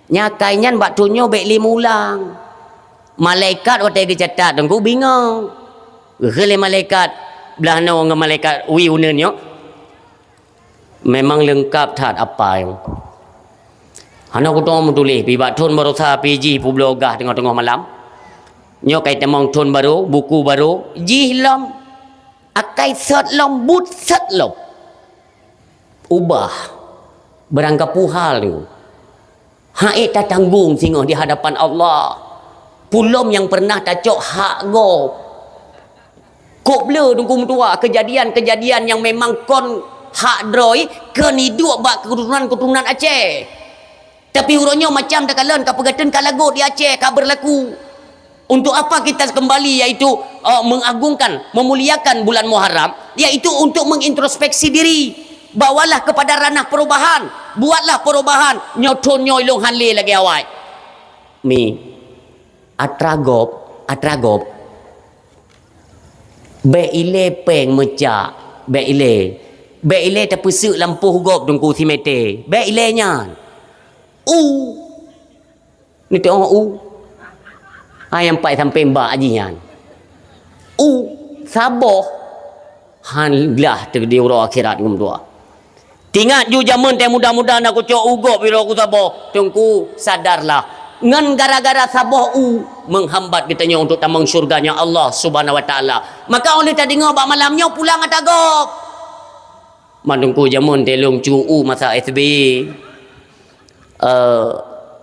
Nyan akai nyan bak thôn nyoe bék lé meuulang. Malaikat watée geucatat Teungku bingong. Geukheun lé malaikat blah noe ngon malaikat wie uneuen nyoe, memang leungkab that apai. Hana kutoe meutuléh, pi bak thôn baroesa pi jih peubloe gah teungoh-teungoh malam. Nyoe kai tamong thôn barô, buku barô, jih lom. Akai sot lom, buet sot lom. Ubah. Barangkapeue hal nyoe. Hana ék tatanggong singoh di hadapan Allah. Peue lom nyang pernah tacok hak gob. Kok bleu Teungku meutuah, kejadian-kejadian nyang memang kon Hak droe keu niduek bak keuturonan-keuturonan Aceh. Tapi uroe nyoe macam takalon ka peugateun ka lagot di Aceh, ka beurlaku. Untuk apa kita kembali, yaitu, eh, mengagungkan, memuliakan bulan Muharram, yaitu untuk mengintrospeksi diri. Bawalah kepada ranah perubahan. Buatlah perubahan. Nyoe thon nyoe ilong han lé lagée awai. Mi, atra gob, atra gob. Bék ilée péng meucak, bék ilée. Bék ilée tapeuseuk lampôh gob teungku simeté. Bék ilée nyan. U. Neuteu'oh u. Hai nyang pat sampéng bak jih nyan. U. Saboh. Han glah teuh di uroe akhirat ngon dua. Tingat ju jamén tée muda-muda na kucok u gob uroe kusaboh. Teungku, sadarlah. Ngon gara-gara saboh u menghambat geutanyoe untuk tamong syurganya Allah Subhanahu Wa Taala. Maka óh lheueh tadeungoe bak malam nyoe pulang atra gob. Man teungku jamén tée lôn cu u masa S B Y. Eh,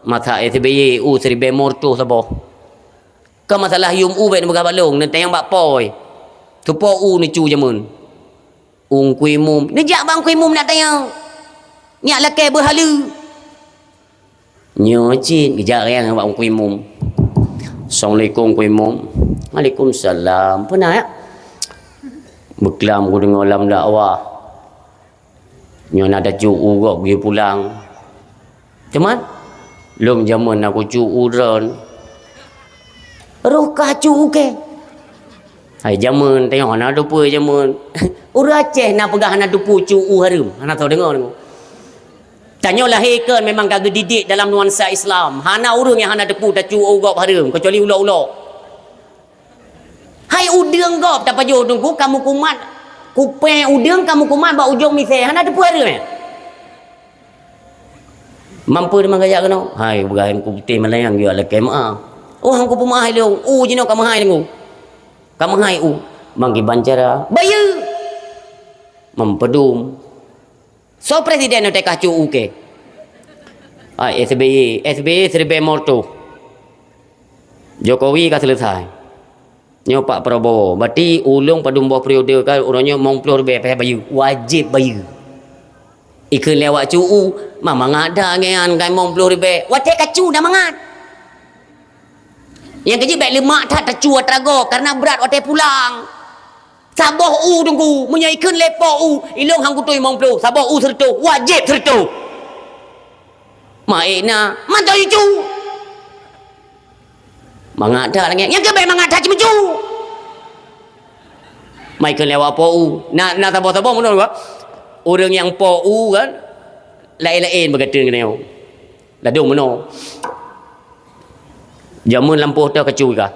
masa S B Y u siribée meureutôh saboh. Ka masalah yum u bék neupeugah bak lôn, neutanyong bak poi. Keupo u neucu jamén. Ungku Imum. Neujak bak Ungku Imum nak tanyong. Nyak lakée beuhaleue. Nyoe cit geujak rayang bak Ungku Imum. "Assalamualaikum, Ungku Imum." "Waalaikumsalam. Peue na, ya?" "Beuklam kudeungoe lam dakwah. Nyoe na tacu u gob geuyue pulang. Teuma, lom jamén na kucu u droen." "Roh ka cu u kée?" "Hai jamén, tanyoe hana teupeue jamén." Ureuëng Aceh na peugah hana teupeue cu u hareuem, hana tho deungoe. Tanyoe lahé kon memang ka geudidik dalam nuansa Islam. Hana ureuëng nyang hana teupeue tacu u gob hareuem, keucuali ulok-ulok. Hai udeueng gob tapajoh teungku, kamu kumat, kupée udeueng kamu kumat bak ujong misée, hana teupeue hareuem, eh? Mampu teuma gajak keunoe? Hai, peugah Teungku Putéh Malayang, geuyue lakée meu'ah. Oh, Teungku peumeu'ah ilong, u jinoe ka meuhai teungku. Ka meuhai u. Bang kiban cara? Bayeue! Meupeudum. Soe presiden nyang teuka cu u kée? Ah, S B Y, S B Y siribée meureutôh. Jokowi ka seuleusai. Nyoe Pak Prabowo. Berarti ulôn padum boh periode ka uroe nyoe limong ploh ribée payah bayeue. Wajéb bayeue. Ikheun lé awak cu u, ma mangat that ngian ka limong ploh ribée. Watée ka cu na mangat. Nyang keujeuet bék leumak that tacu atra gob, karena brat watée pulang. Saboh u teungku, meunyoe ikheun lé po u, ilong han kutôi limong ploh, saboh u seureutôh, wajéb seureutôh. Ma ék na, mantong icu. Mangat that lagée, nyang keu bék mangat that cuma cu. Ma ikheun lé awak po u, na, na saboh-saboh meunan, ureuëng nyang po u kan, laén-laén beugateun keunoe. Ladôm meunoe. Jamén lampôh teuh kacu ka.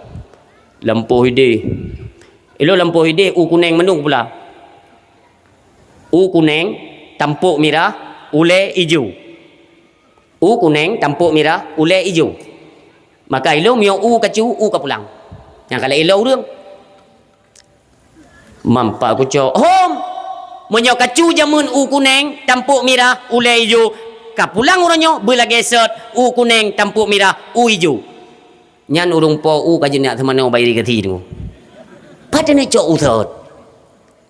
Lampôh idéh. Ilong lampôh idéh u kunéng mandum pula. U kunéng, tampok mirah, ulée ijo. U kunéng, tampok mirah, ulée ijo. Maka ilong meunyoe u kacu, u ka pulang. Nyang ka lheueh ilong ureuëng. Mampak kucok. Hom! Meunyoe kacu jamén u kunéng, tampok mirah, ulée ijo, ka pulang uroe nyoe beulagée sot, u kunéng, tampok mirah, u ijo. Nyan ureuëng po u ka jeuet nyak teumanoe bayeue geuti teungku. Pat taneuk cok u sot.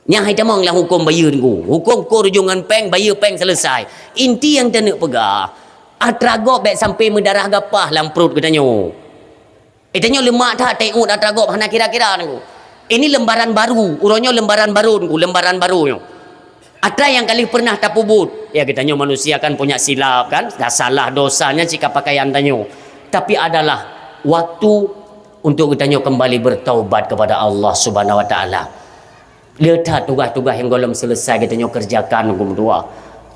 Nyang hai tamong lam huköm bayeue teungku. Huköm ko rujung ngon péng, bayeue péng seuleusai. Inti nyang taneuk peugah, atra gob bék sampai meudarah gapah lam pruet geutanyoe. Eh, tanyoe leumak that teuôt atra gob hana kira-kira teungku. Ini lembaran baru, uroe nyoe lembaran baru teungku, lembaran baru nyoe. Atra nyang ka lheueh pernah tapeubuet. Ya, geutanyoe manusia kan punya silap kan, dah salah dosa nyan sikap pakaian tanyoe. Tapi adalah waktu untuk geutanyoe kembali bertaubat kepada Allah Subhanahu Wa Taala. Le that tugaih-tugaih nyang gohlom selesai geutanyoe kerjakan, teungku meutuah.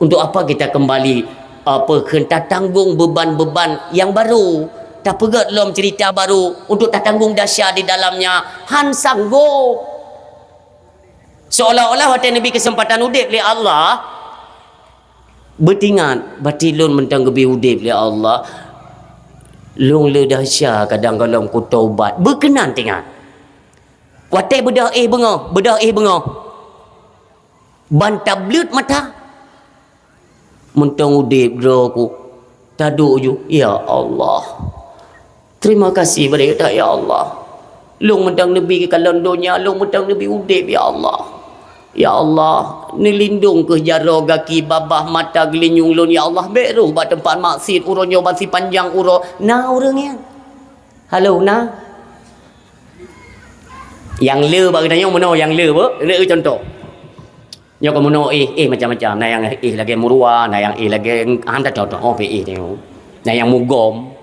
Untuk apa kita kembali, apa kheun tatanggong beban-beban nyang baru, tapeugét lom cerita baru untuk tatanggong dahsyat di dalamnya? Han sanggob. Seolah-olah watée neubri keuseumpatan udeb lé Allah, beutingat, bati lôn mantong geubri udeb lé Allah, lôn le dahsyat kadang gohlom kutaubat. Beukeunan tingat. Watée beudôh éh beungoh, beudôh éh beungoh. Ban tableuet mata. Mantong udeb droe ku. Taduek ju, "Ya Allah. Terima kasih bak gata, ya Allah. Lôn mantong neubri keu kalon donya, lôn mantong neubri udeb, ya Allah." Ya Allah, neulindong keuh jaroe gaki, babah, mata, geulinyueng lôn, ya Allah, bék rôh bak teumpat maksiet uroe nyoe ban sipanjang uroe. Na ureuëng nyan? Halo, na? Nyang le bak geutanyoe meunoe, nyang le beuh, le contoh. Nyoe ka meunoe éh, éh macam-macam. Na nyang éh lagée murua, na nyang éh lagée han tacok-cok, oh, pih éh nyoe. Na nyang mugom.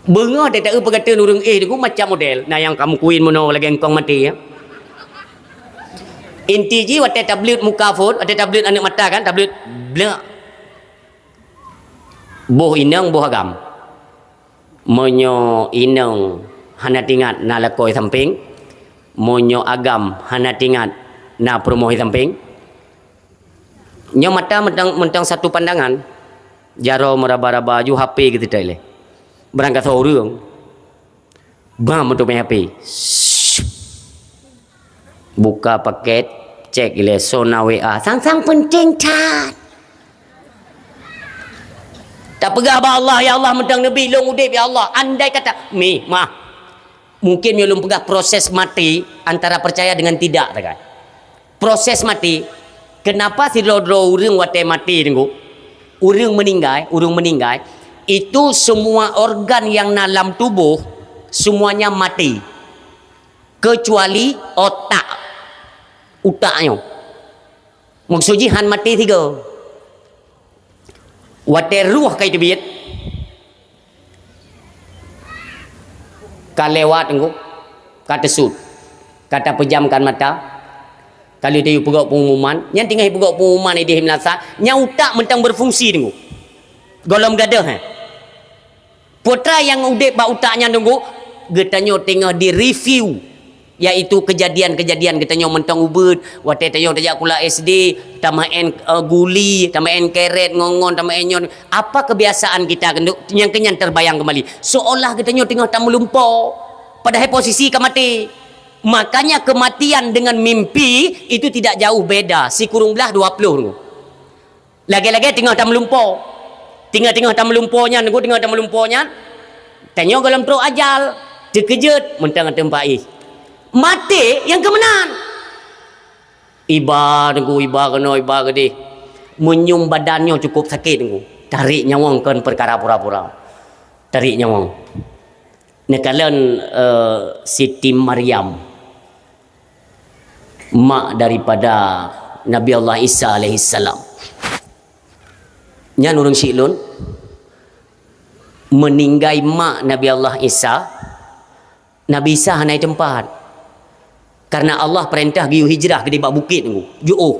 Beungoh teuta-eu peugateun ureuëng éh deungon macam model. Na nyang ka meukuin meunoe lagée engkong maté, ya. Inti jih watée tableuet muka phon, watée tableuet aneuëk mata kan, tableuet blek. Boh inong, boh agam. Meunyoe inong hana tingat na lakoe sampéng, meunyoe agam hana tingat na peurumoh sampéng, nyoe mata mantong, mantong satu pandangan, jaroe meuraba-raba ju H P geuteutée lé. Barangkasoe ureuëng, bam untuk main H P. Buka paket, cek ilée sona W A. Sang-sang penting that. Tapeugah bak Allah, "Ya Allah, mantong neubi lôn udeb, ya Allah. Andai kata," mi, mah. Mungkin meunyoe lôn peugah proses maté antara percaya dengan tidak, kan? Proses maté, kenapa sidroe-droe ureuëng watée maté, Teungku? Ureuëng meninggai, ureuëng meninggai, itu semua organ yang na lam tubuh, semuanya mati. Kecuali otak. Utak nyoe. Maksud jih han maté sigoe. Watée ruh ka jiteubiet, ka lewat Teungku, ka teusut, ka tapeujamkan mata, ka lheueh tayue peugok pengumuman, nyan teungoh peugok pengumuman idéh meunasah, nyan utak mantong berfungsi Teungku. Gohlom gadôh, eh. Peue treuk nyang udeb bak utak nyan Teungku, geutanyoe teungoh di-review, yaitu kejadian-kejadian geutanyoe mantong ubeut, watée tanyoe tajak sikula S D, tameu'en, eh, guli, tameu'en kerét, ngon-ngon, tameu'en nyoe. Apa kebiasaan kita keuneuk nyang keunyan terbayang kembali? Seolah geutanyoe teungoh tameulumpo, padahai posisi ka maté. Makanya kematian dengan mimpi itu tidak jauh beda, sikureueng blaih dua ploh Teungku. Lagée-lagée teungoh tameulumpo. Teungoh-teungoh tameulumpo nyan, Teungku, teungoh tameulumpo nyan, tanyoe gohlom trok ajal, teukeujot, mantong ateueh paih. Maté nyang keu meunan. Iba Teungku, iba keunoe, iba keudeh. Meunyum badan nyoe cukup sakét Teungku. Tarék nyawöng kon peukara pura-pura. Tarék nyawöng. Neukalon, eh, Siti Maryam, mak daripada Nabi Allah Isa alaihissalam. Nyan ureuëng syiek lôn, meuninggai mak Nabi Allah Isa, Nabi Isa hana teumpat. Karena Allah peurintah geuyue hijrah keudeh bak bukét Teungku. Jiôh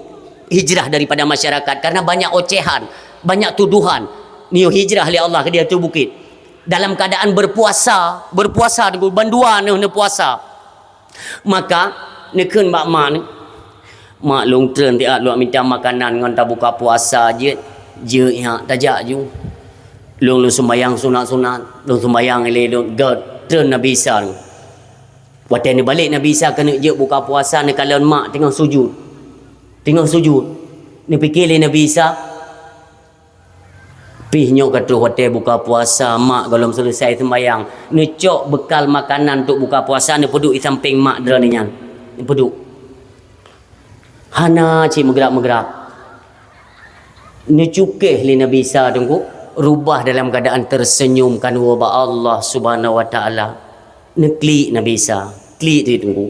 hijrah daripada masyarakat karena banyak ocehan, banyak tuduhan. Neuyue hijrah lé Allah keudeh ateueh bukét. Dalam keadaan berpuasa, berpuasa Teungku, bandua neuh neupuasa. Maka neukheun bak mak neuh, "Mak, lôn treun siat lôn mita makanan ngon tabuka puasa jeuet, jeuet nyak tajak ju. Lôn, lôn sumbayang sunat-sunat, lôn sumbayang ilée lôn gét." Treun Nabi Isa neuh. Watée neubalek Nabi Isa keuneuk jeuet buka puasa, neukalon mak teungoh sujud. Teungoh sujud. Neupike lé Nabi Isa, "Pih nyoe ka troh watée buka puasa, mak gohlom seuleusai seumayang." Neucok beukal makanan untuk buka puasa, neupeuduek di sampéng mak droeneuh nyan. Neupeuduek. Hana cit meugerak-meugerak. Neucukéh lé Nabi Isa Teungku, rubah dalam keadaan tersenyum, keuneuk bak Allah Subhanahu wa Taala. Neuklik Nabi Isa, klik teuh Teungku.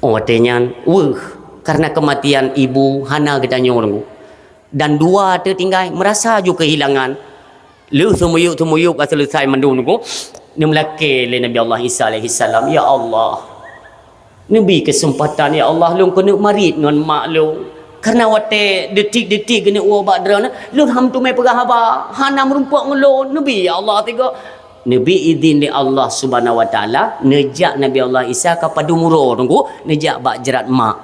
Oh, watée nyan, weueh, karena kematian ibu hana geutanyoe Teungku. Dan dua teutinggai, merasa ju kehilangan. Lheueh seumiyueb-seumiyueb ka seuleusai mandum Teungku, neumeulakée lé Nabi Allah Isa alaihissalam, "Ya Allah, neubi keuseumpatan, ya Allah, lôn keuneuk marit ngon mak lôn. Karena watée detik-detik geuneuk woe bak droeneuh, lôn hana meuteumé peugah haba, hana meurumpok ngon lôn. Neubi, ya Allah," tigo. Neubi idhin lé Allah Subhanahu wa Taala, neujak Nabi Allah Isa ka padum uroe Teungku, neujak bak jrat mak.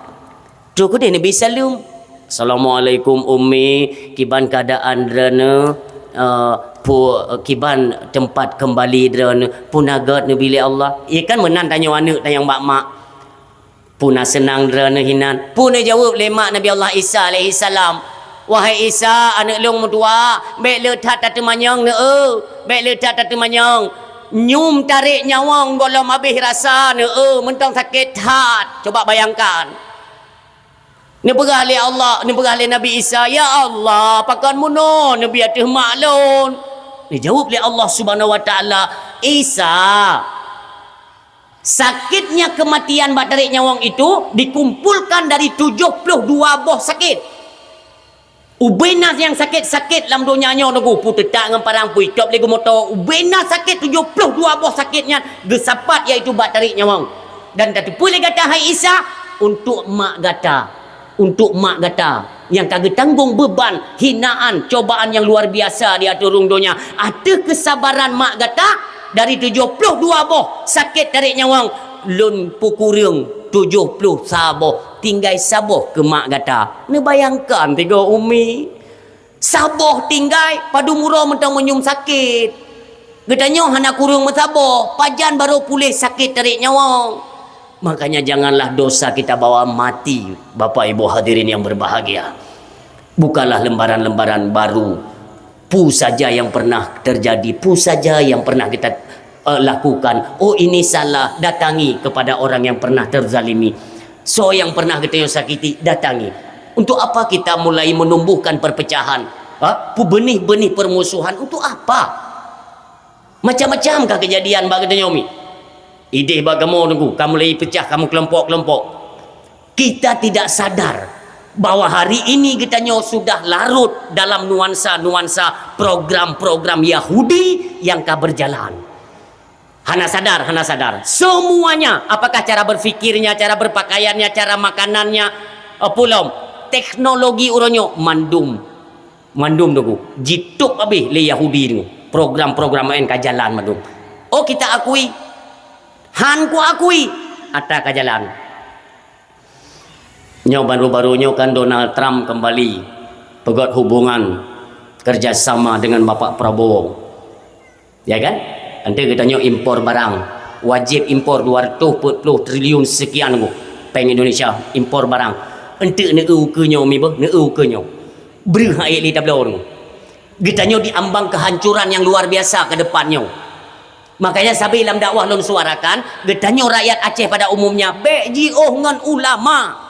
Troh keudeh Nabi Isa lom. "Assalamualaikum, Ummi. Kiban keadaan droeneuh, eh, pu-, kiban teumpat keumbali droeneuh, peue na gét neubi lé Allah?" Ié kan meunan tanyoe aneuëk tanyong bak mak. "Peue na seunang droeneuh hinan?" Peue neujaweueb lé mak Nabi Allah Isa alaihissalam? "Wahai Isa, aneuëk lôn meutuwah, bék le that tateumanyong neueu, bék le that tateumanyong. Nyoe tarek nyawöng gohlom habéh rasa, neu-eu mantong sakét that. Coba bayangkan. Neupeugah lé Allah, neupeugah lé Nabi Isa, "Ya Allah, pakon bunoe neubi ateueh mak lôn?" Dijaweueb lé Allah Subhanahu wa Taala, "Isa, sakitnya kematian bak tarek nyawöng itu dikumpulkan dari tujoh ploh dua boh sakét." Ubé na nyang sakét-sakét lam donya nyoe, Teungku, peue teutak ngon parang, peue itôb lé geumoto, ubé na sakét tujoh ploh dua boh sakét nyan geusapat, yaitu bak tarek nyawöng. Dan tateupeue lé gata, hai Isa, untuk mak gata, untuk mak gata nyang ka geutanggong beuban, hinaan, cobaan nyang luar biasa di ateueh rhueng donya. Ateueh keusabaran mak gata, dari tujoh ploh dua boh sakét tarek nyawöng, lôn peukureueng tujoh ploh saboh. Tinggai saboh keu mak gata. Neubayangkan tiga umi. Saboh tinggai, padum uroe mantong meunyum sakét. Geutanyoe hana kureueng meusaboh, pajan barô puléh sakét tarek nyawöng. Makanya janganlah dosa kita bawa mati, Bapak Ibu hadirin yang berbahagia. Bukalah lembaran-lembaran baru. Peue saja yang pernah terjadi, peue saja yang pernah kita, eh, lakukan. Oh, ini salah, datangi kepada orang yang pernah terzalimi. Soe nyang pernah geutanyoe sakiti, datangi. Untuk apa kita mulai menumbuhkan perpecahan? Ha? Pu-, benih-benih permusuhan, untuk apa? Macam-macam ka kejadian bak geutanyoe mi. Idéh bak kamoe, Teungku, ka mulai pecah, ka meukelompok-kelompok. Kita tidak sadar bahwa hari ini geutanyoe sudah larut dalam nuansa-nuansa program-program Yahudi yang ka berjalan. Hana sadar, hana sadar. Semuanya, apakah cara berfikirnya, cara berpakaiannya, cara makanannya, eh, peue lom, teknologi uroe nyoe, mandum, mandum, Teungku, jitôb habéh lé Yahudi, Teungku. Program-program laén ka jalan mandum. Oh, kita akui? Han kuakui, atra ka jalan. Nyoe baru-baru nyoe kan Donald Trump kembali peugöt hubungan kerjasama dengan Bapak Prabowo. Ya kan? Eunteuk geutanyoe impor barang, wajéb impor dua ratus empat puluh triliun sekian, Teungku, péng Indonesia impor barang. Eunteuk neu-eu ukeue nyoe mi beuh, neu-eu ukeue nyoe. Breuh han ék lé tabloe, Teungku. Geutanyoe di ambang kehancuran yang luar biasa ke depan nyoe. Makanya sabe lam dakwah lôn suarakan, geutanyoe rakyat Aceh pada umumnya, bék jiôh ngon ulama.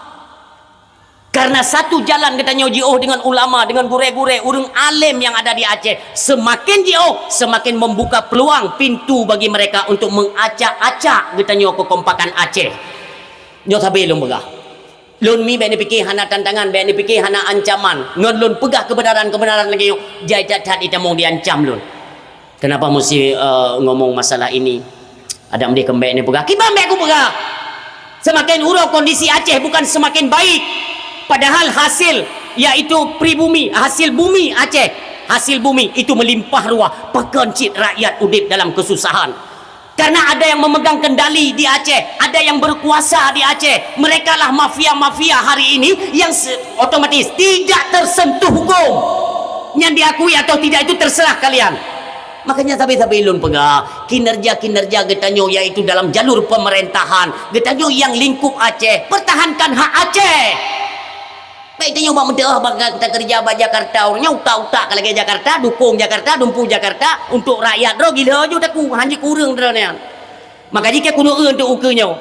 Karena satu jalan geutanyoe jiôh dengan ulama, dengan gurée-gurée, ureuëng além yang ada di Aceh, semakin jiôh, semakin membuka peluang pintu bagi mereka untuk mengacak-acak geutanyoe kekompakan Aceh. Nyoe sabe lôn peugah. Lôn mi bék neupike hana tantangan, bék neupike hana ancaman. Ngon lôn peugah keubeunaran-keubeunaran lagée nyoe, jai that-that itamong diancam lôn. Kenapa mesti, eh, ngomong masalah ini? Adak meudeh keumbek ni peugah, kiban bék kupeugah. Semakin uroe kondisi Aceh bukan semakin baik. Padahal hasil, yaitu pribumi, hasil bumi Aceh, hasil bumi itu melimpah ruah. Pakon cit rakyat udeb dalam kesusahan. Karena ada yang memegang kendali di Aceh, ada yang berkuasa di Aceh. Merekalah mafia-mafia hari ini yang se-, otomatis tidak tersentuh hukum. Yang diakui atau tidak itu terserah kalian. Makanya sabe-sabe lôn peugah, kinerja-kinerja geutanyoe yaitu dalam jalur pemerintahan, geutanyoe yang lingkup Aceh, pertahankan hak Aceh. Baik tanyoe bak meuteuh bak ka-, kita kerja bak Jakarta, ureuëng nyan utak-utak ka lagée Jakarta, dukung Jakarta, dumpu Jakarta, untuk rakyat droe gila ju taku, hanjeuet kureueng droe nyan. Maka jika keuneuk eu untuk ukeue nyoe,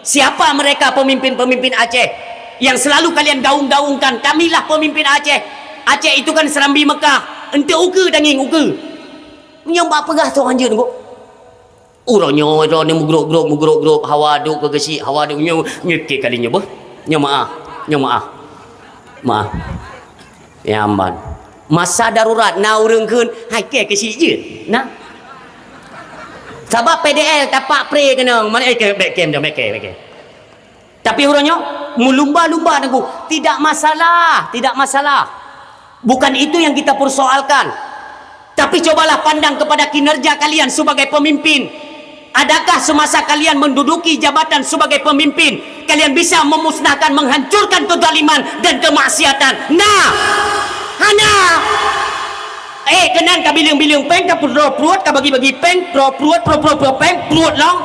siapa mereka pemimpin-pemimpin Aceh yang selalu kalian gaung-gaungkan, kamilah pemimpin Aceh. Aceh itu kan Serambi Mekah, untuk ukeue tangieng ukeue. Nyang bak peugah soe hanjeuet nyoe. Uroe nyoe droe ni meugrop-grop, meugrop-grop, hawa duek keu geusyik, hawa duek nyoe, nyoe kali nyoe beuh. Nyoe maah, nyoe maah. Maah. Ya amban. Masa darurat na ureuëng kheun, hai kée keusyik jeuet. Nah. Sabab P D L tapak pre keunong, mana eh, ke, bek kem dah, bek ke, bek ke. Tapi uroe nyoe, meulumba-lumba Teungku, tidak masalah, tidak masalah. Bukan itu yang kita persoalkan. Tapi cobalah pandang kepada kinerja kalian sebagai pemimpin. Adakah semasa kalian menduduki jabatan sebagai pemimpin, kalian bisa memusnahkan, menghancurkan kezaliman dan kemaksiatan? Nah, hana. Eh, keunan ka bileueng-bileueng péng, ka peuet pruet, ka bagi-bagi péng, pruet, pruet, pruet, pruet, pruet péng, pruet lom.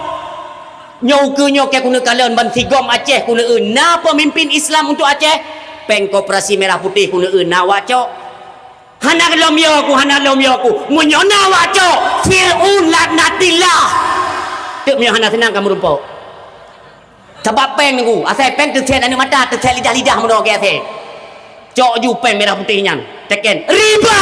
Nyoe ukeue nyoe kée keuneuk kalon ban sigom Aceh keuneuk eu na pemimpin Islam untuk Aceh. Péng Koperasi Merah Putih keuneuk eu na wacok. Hana lom yo ku, hana lom yo ku. Meunyoe na awak cok, Fir'aun laknatillah. Teuk meunyoe hana seunang ka meurumpok. Sabab péng Teungku, asai péng teusét aneuk mata, teusét lidah-lidah meunoe keu asai. Cok ju péng mirah putéh nyan, teken. Riba!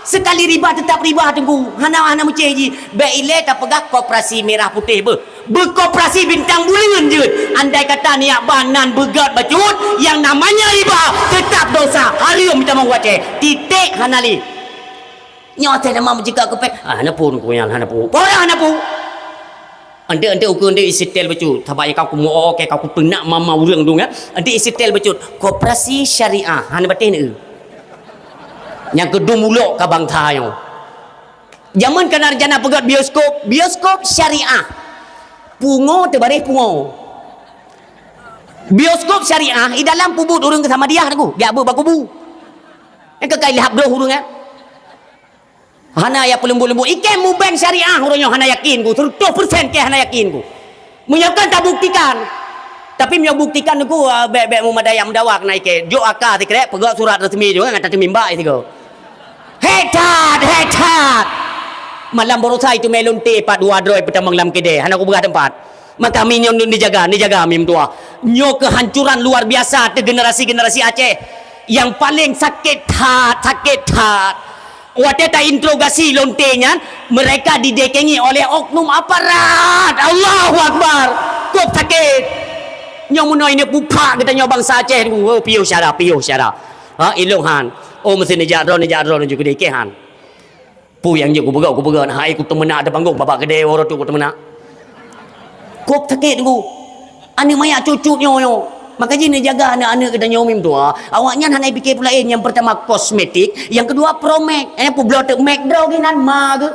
Sekali riba tetap riba Teungku. Hana, hana meucéh jih. Bék ilée tapeugah koperasi mirah putéh beuh. Beukoperasi bintang buleuen jeuet. Andai kata niat ban nan beugét bacut, yang namanya riba tetap dosa. Hareuem tamong watée. Titek hana lé. Nyoe teuh nama meucikak keu péng. Ah, hana pun ku nyan, hana pun. Pora hana pun. Ante-ante ukeue ante isetel bacut. Sabab nyang ka ku muo ke ka ku peunak mama ureuëng dong, eh. Ante isetel bacut. Koperasi syariah. Hana batéh ni. Nyang keudum ulok ka bangsa nyoe. Jameun kana rencana peugét bioskop, bioskop syariah. Pungo teubareh pungo. Bioskop syariah, i dalam peubuet ureuëng keu Samadiyah Teungku, jak beuet bak kubu. Nyang keu kai lhab droh ureuëng, eh. Hana ya peuleumbut-leumbut. Ikei mubeng syariah ureuëng nyoe hana yakin ku, seratus persen kei hana yakin ku. Meunyoe kan tabuktikan. Tapi meunyoe buktikan Teungku, ah, bék-bék meumadai meudawa keunan ikei. Jok aka sikrek, peugét surat resmi jok ngon tateumim bak sigoe. Hék that, hék that. Malam barosa itu mé lonte pat dua droe peutamong lam keudè, hana kupeugah teumpat. Maka mi nyoe neujaga, neujaga mi meutuah. Nyoe kehancuran luar biasa teuh generasi-generasi Aceh. Yang paling sakét that, sakét that. Watée tainterogasi lonte nyan, mereka didekengi oleh oknum aparat. Allahu Akbar. Kok sakét. Nyoe meunoe ini pupak geutanyoe bansa Aceh. Oh, piôh syara, piôh syara. Ha, ilong han. Oh, meusti neujak droe, neujak droe, neujak keudeh, ikei han. Peue nyang jeuet kupeugah, kupeugah, hai kuteumeunak ateueh panggong, babah keudè uroe tu kuteumeunak. Kok sakét Teungku. Aneuk manyak cucut nyoe, nyoe. Maka jih neujaga aneuk-aneuk geutanyoe mi meutuah. Awaknyan hana pike peue laén, nyang peurtama kosmetik, nyang keudua promek. Eh, peubloe teuk mek droe geuh nan ma geuh.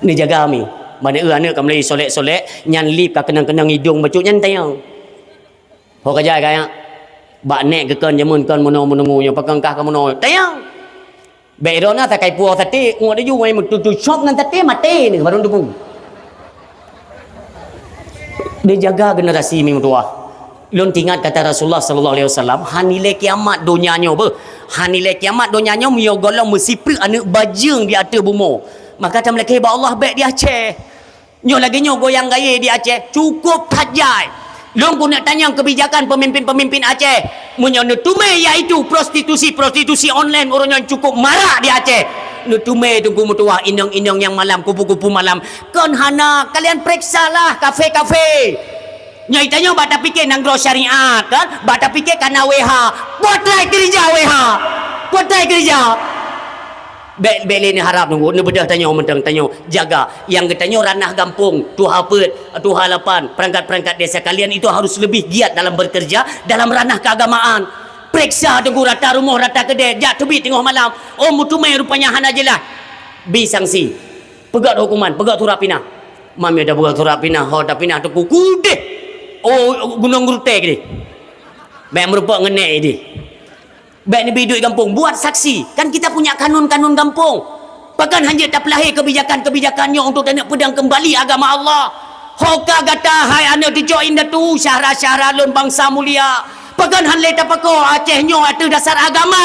Neujaga mi. Ban eu aneuk ka mulai solek-solek, nyan lip ka keunong-keunong idong bacut nyan tanyong. Ho ka jai ka nyak. Bak nek geukon jameun kon meunoe meununggu nyoe, pakon kah ka meunoe. Tanyong. Bék droe na sakai puwoe saté, ngon laju ngon meututu cok ngon saté maté ni baru teupeu. Dijaga generasi mi meutuah. Lôn teuingat kata Rasulullah sallallahu alaihi wasallam, "Han ilée kiamat donya nyoe beuh. Han ilée kiamat donya nyoe meunyoe gohlom meusipreuk aneuk bajeueng di ateueh bumoe." Maka tameulakée bak Allah bék di Aceh. Nyoe lagée nyoe goyang gayée di Aceh, cukôp that jai. Lôn keuneuk tanyong keubijakan peumimpin-peumimpin Aceh. Meunyoe neuteumé yaitu prostitusi-prostitusi online uroe nyoe cukôp marak di Aceh. Neuteumé Teungku meutuah inong-inong nyang malam, kupu-kupu malam. Kon hana, kalian peuriksalah kafe-kafe. Nyoe tanyoe bak tapike nanggroe syariat kan, bak tapike kana W H. Buat rai keurija W H. Buat rai keurija. Bék, bék lé neuharab Teungku, neubeudôh tanyoe mantong tanyoe jaga. Nyang geutanyoe ranah gampông, tuha peuet, tuha lapan, perangkat-perangkat desa kalian itu harus lebih giat dalam bekerja dalam ranah keagamaan. Peuriksa Teungku rata rumoh, rata keudè, jak teubiet teungoh malam. Oh, meuteumé rupanya hana jeulaih. Bi sanksi. Peugét hukuman, peugét surat pinah. Mam ya dah peugét surat pinah, ho dah pinah Teungku kudeh. Oh, gunong geurutée keudeh. Bék meurumpok ngon nek ideh. Bék neubi duek gampông, buat saksi. Kan kita punya kanun-kanun gampông. Pakon hanjeuet tapeulahé kebijakan-kebijakan nyoe untuk taneuk peudong keumbali agama Allah. Ho ka gata hai aneuk cucoe indatu, syahra-syahra lôn bansa mulia. Pakon han lé tapakoe Aceh nyoe ateueh dasar agama.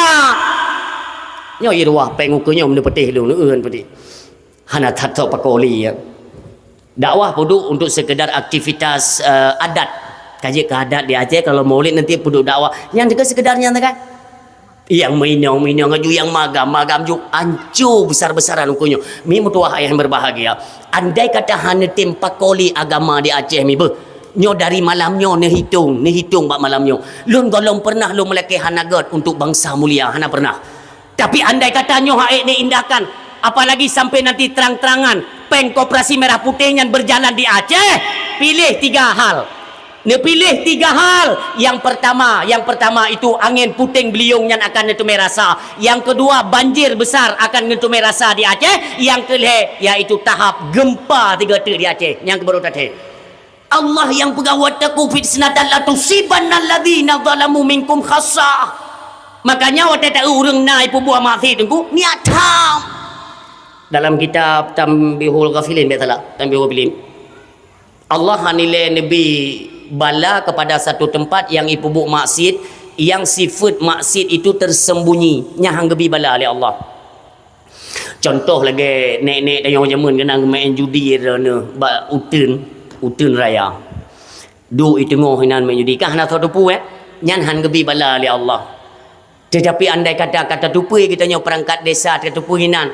Nyoe ié ruah péng ukeue nyoe meuneupeuteh lôn, eueun peuteh. Hana that sok pakoe lé, ya. Dakwah peuduek untuk sekedar aktivitas, eh, adat. Ka jeuet keu adat di Aceh, kalau maulid nanti peuduek dakwah. Nyan teuka sekedar nyan teuka. Nyang meuinong-meuinong aju, nyang magam-magam ju, anco besar-besaran ukeue nyoe. Mi meutuah ayah yang berbahagia. Andai kata hana tem pakoe lé agama di Aceh mi beuh. Nyoe dari malam nyoe neuhitong, neuhitong bak malam nyoe. Lôn gohlom pernah lôn meulakée hana gét untuk bansa mulia, hana pernah. Tapi andai kata nyoe hak ék diindahkan, apalagi sampai nanti terang-terangan péng koperasi merah putih nyan berjalan di Aceh, pilih tiga hal. Neupiléh tiga hal. Yang pertama, yang pertama itu angin puting beliung nyan akan neuteumé rasa. Yang kedua, banjir besar akan neuteumé rasa di Aceh. Yang kelhée, yaitu tahap gempa tiga teuk di Aceh. Nyang keubaru tathée. Allah nyang peugah, "Wattaqu fitnatan la tusibanna alladzina zalamu minkum khassah." Makanya watée taeu ureuëng na ipeubuet maksiat Teungku, niat tham. Dalam kitab Tanbihul Ghafilin, bék salah, Tanbihul Ghafilin. Allah hanilée neubi bala kepada satu tempat yang ipeubuet maksiat Nyang sifeuet maksiet itu tersembunyi, nyan han geubi bala lé Allah. Contoh lagée nék-nék tanyoe jameun keunan geumeu'en judi droeneuh bak uteuen, uteuen raya. Duek i teungoh inan meu'en judi, kan hana soe teupeu, eh? Nyan han geubi bala lé Allah. Tetapi andai kata, ka tateupeue geutanyoe peurangkat desa, tateupeue inan,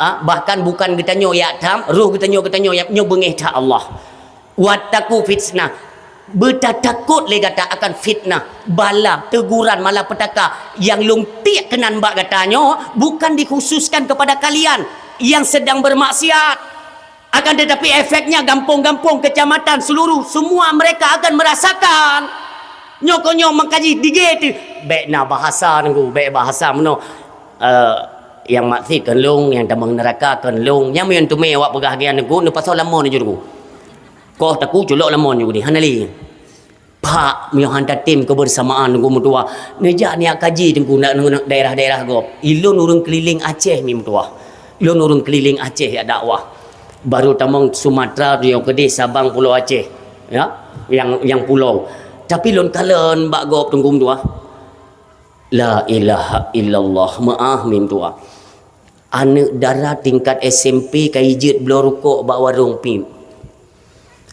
ah, bahkan bukan geutanyoe jak tham, roh geutanyoe, geutanyoe jak, nyoe beungéh that Allah. Wattaqu fitnah. Beutatakot lé gata akan fitnah, bala, teguran, malapetaka nyang lôn tiek keunan bak gata nyoe bukan dikhususkan kepada kalian yang sedang bermaksiat. Akan tetapi efeknya gampông-gampông, kecamatan, seluruh, semua mereka akan merasakan. Nyoe keuh nyoe meukaji dige teuh. Bék na bahasa nunggu, bék bahasa meunoe. Eh, nyang maksiet kheun lôn, nyang tamong neuraka kheun lôn. Nyang meunyoe teumé awak peugah gian nunggu, neupasoe lamon jih nunggu. Koh taku culok lamon jih nunggu, hana lé. Pak, meunyoe han tatem keubeursamakan Teungku meutuah, neujak neujak kaji Teungku na-, na-, daerah-daerah gob. Ilôn ureuëng keulileng Aceh mi meutuah. Ilôn ureuëng keulileng Aceh jak dakwah. Barô tamong Sumatera, nyoe keudeh Sabang, Pulo Aceh. Ya, nyang, nyang pulo. Tapi lôn kalon bak gob Teungku meutuah. La ilaha illallah, meu'ah mi meutuah. Aneuëk dara tingkat S M P ka ijeuet bloe rukok bak warong pih.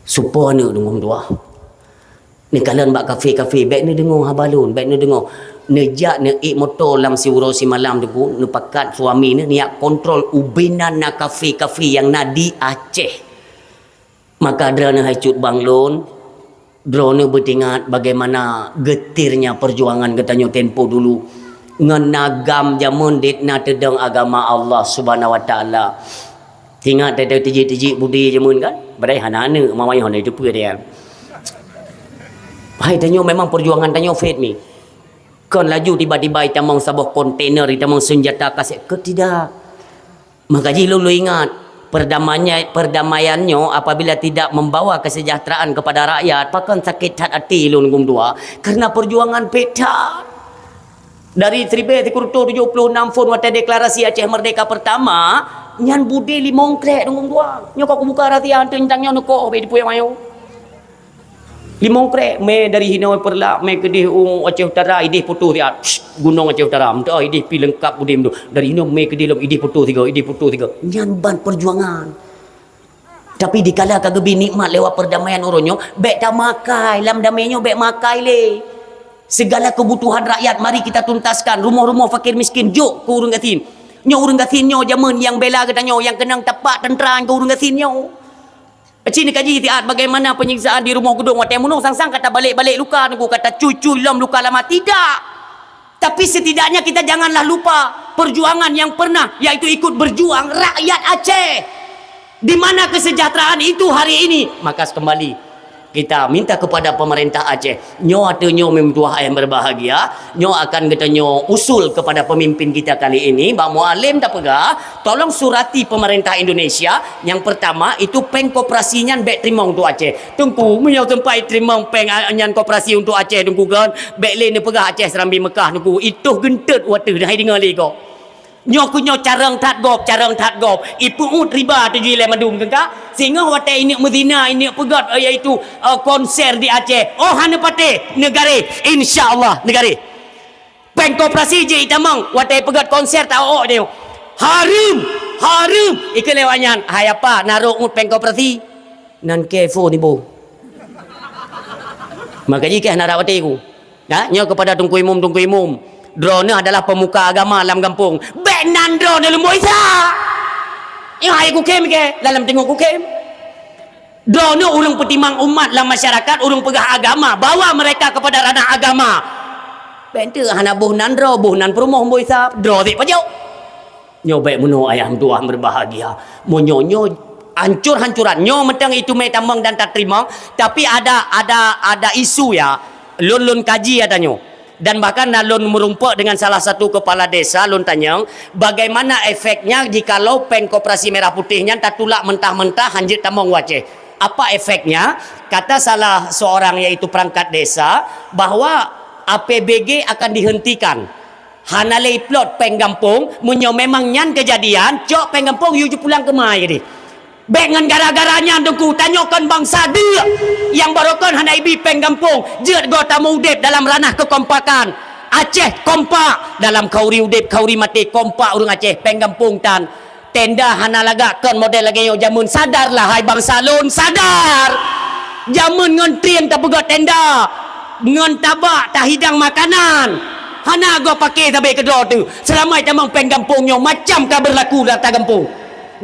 Supo aneuëk deungon dua. Neukalon bak kafe-kafe, bék neudeungoe haba lôn, bék neudeungoe. Neujak neuék moto lam siuroe simalam Teungku, neupakat suami neuh neujak kontrol ubena na kafe-kafe nyang na di Aceh. Maka droeneuh hai cut bang lôn, droeneuh beuteuingat bagaimana geutirnya perjuangan geutanyoe tempo dulu. Ngon agam jameun dit na teudong agama Allah Subhanahu Wa Taala. Ingat teuh tijik-tijik budi jameun kan? Padahai hana aneuëk, mawai hana teupeue dia. Hai tanyoe memang perjuangan tanyoe fit mi. Kon laju tiba-tiba itamong saboh kontainer, itamong senjata kasek, ke tidak. Maka jih lôn, lôn ingat, perdamaian, perdamaian nyoe apabila tidak membawa kesejahteraan kepada rakyat, pakon sakét that até lôn gum dua, karena perjuangan pih that. Dari seribu sembilan ratus tujuh puluh enam phon watée deklarasi Aceh Merdeka pertama, nyan budé limong krek gum dua. Nyoe ka kubuka rahsia teuntang nyoe neukoh bak dipuyang ayo. Limong krek, mé dari hinoe Peureulak, mé keudeh u Aceh Utara, ideh putôh siat. Psst, gunong Aceh Utara, meutuah ideh pi leungkap udeb tu. Dari hinoe mé keudeh lom, ideh putôh sigoe, ideh putôh sigoe. Nyan ban perjuangan. Tapi dikala ka geubi nikmat lewat perdamaian uroe nyoe, bék tamakai, lam damai nyoe bék makai lé. Segala kebutuhan rakyat mari kita tuntaskan, rumoh-rumoh fakir miskin jok keu ureuëng gasien. Nyoe ureuëng gasien nyoe jameun nyang bela geutanyoe, nyang keunong tapak teuntra keu ureuëng gasien nyoe. Cit neukaji siat bagaimana penyiksaan di Rumoh Geudong watée meunoe sang-sang ka tabalek-balek luka Teungku, ka tacui-cui lom luka lama. Tidak. Tapi setidaknya kita janganlah lupa perjuangan yang pernah, yaitu ikut berjuang rakyat Aceh. Di mana kesejahteraan itu hari ini? Maka kembali kita minta kepada pemerintah Aceh. Nyoe ateueh nyoe meutuah ayah berbahagia. Nyoe akan geutanyoe usul kepada pemimpin kita kali ini, Bang Mualem tapeugah, tolong surati pemerintah Indonesia, nyang pertama itu péng koperasi nyan bék teurimong untuk Aceh. Teungku, meunyoe sempat teurimong péng a-, nyan koperasi untuk Aceh, Teungku kan, bék lé neupeugah Aceh Serambi Mekah, Teungku. Itoh geunteut wateuh dah deungoe lé gob. Nyoe keuh nyoe carông that gob, carông that gob. Ipeu'uet riba tujoh ilée mandum teuka. Singoh watée ineuk meuzina, ineuk peugét, eh, yaitu, eh, konser di Aceh. Oh, hana patéh, neugareh. Insya Allah, neugareh. Péng koperasi jih itamong, watée peugét konser ta-ok deh. Hareuem, hareuem. Ikeu lewat nyan, hai apa, narok ngut péng koperasi. Nan ke phone ibu. Maka jih keh na rawat ku. Ya, nyoe kepada Teungku Imum, Teungku Imum. Droeneuh adalah pemuka agama lam gampông. Bék nan droeneuh leumboi sa. Nyoe hai kukem ke, dalam teungoh kukem. Droeneuh ureuëng peutimang umat lam masyarakat, ureuëng peugah agama, bawa mereka kepada ranah agama. Bék teuh hana boh nan droe, boh nan peurumoh leumboi sa, droe sik pajoh. Nyoe bék meunoe ayah meutuah berbahagia. Meunyoe nyoe hancur-hancuran, nyoe mantong itu mé tamong dan tateurimong, tapi ada, ada, ada isu ya, lôn, lôn kaji ata nyoe. Dan bahkan na lôn meurumpok dengan salah satu kepala desa, lôn tanyong, bagaimana efeknya jikalau péng koperasi merah putih nyan tatulak mentah-mentah hanjeuet tamong u Aceh? Apa efeknya? Kata salah seorang yaitu perangkat desa bahwa A P B G akan dihentikan. Hana lé iplot péng gampông, meunyoe memang nyan keujadian, cok péng gampông yue pulang keumai deh. Bék ngon gara-gara nyan Teungku, tanyoe kon bansa deuk nyang barokon hana ibi péng gampông, jeuet goe tameu udeb dalam ranah keukompakan. Aceh kompak dalam khauri udeb, khauri maté, kompak ureuëng Aceh, péng gampông tan. Tenda hana lagak kon model lagée nyoe jameun. Sadarlah hai bansa lôn, sadar! Jameun ngon trien tapeugöt tenda, ngon tabak tahidang makanan. Hana goe paké sabe keudroe teuh. Seulama tamong péng gampông nyoe macam ka beurlaku rata gampông.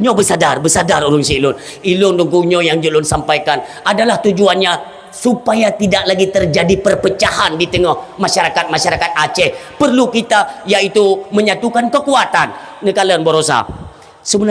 Nyoe beusadar, beusadar ureuëng si lôn. Ilôn Teungku nyoe nyang jeuet lôn sampaikan adalah tujuannya supaya tidak lagi terjadi perpecahan di tengah masyarakat-masyarakat Aceh. Perlu kita yaitu menyatukan kekuatan. Neukalon baroesa. Sebenarnya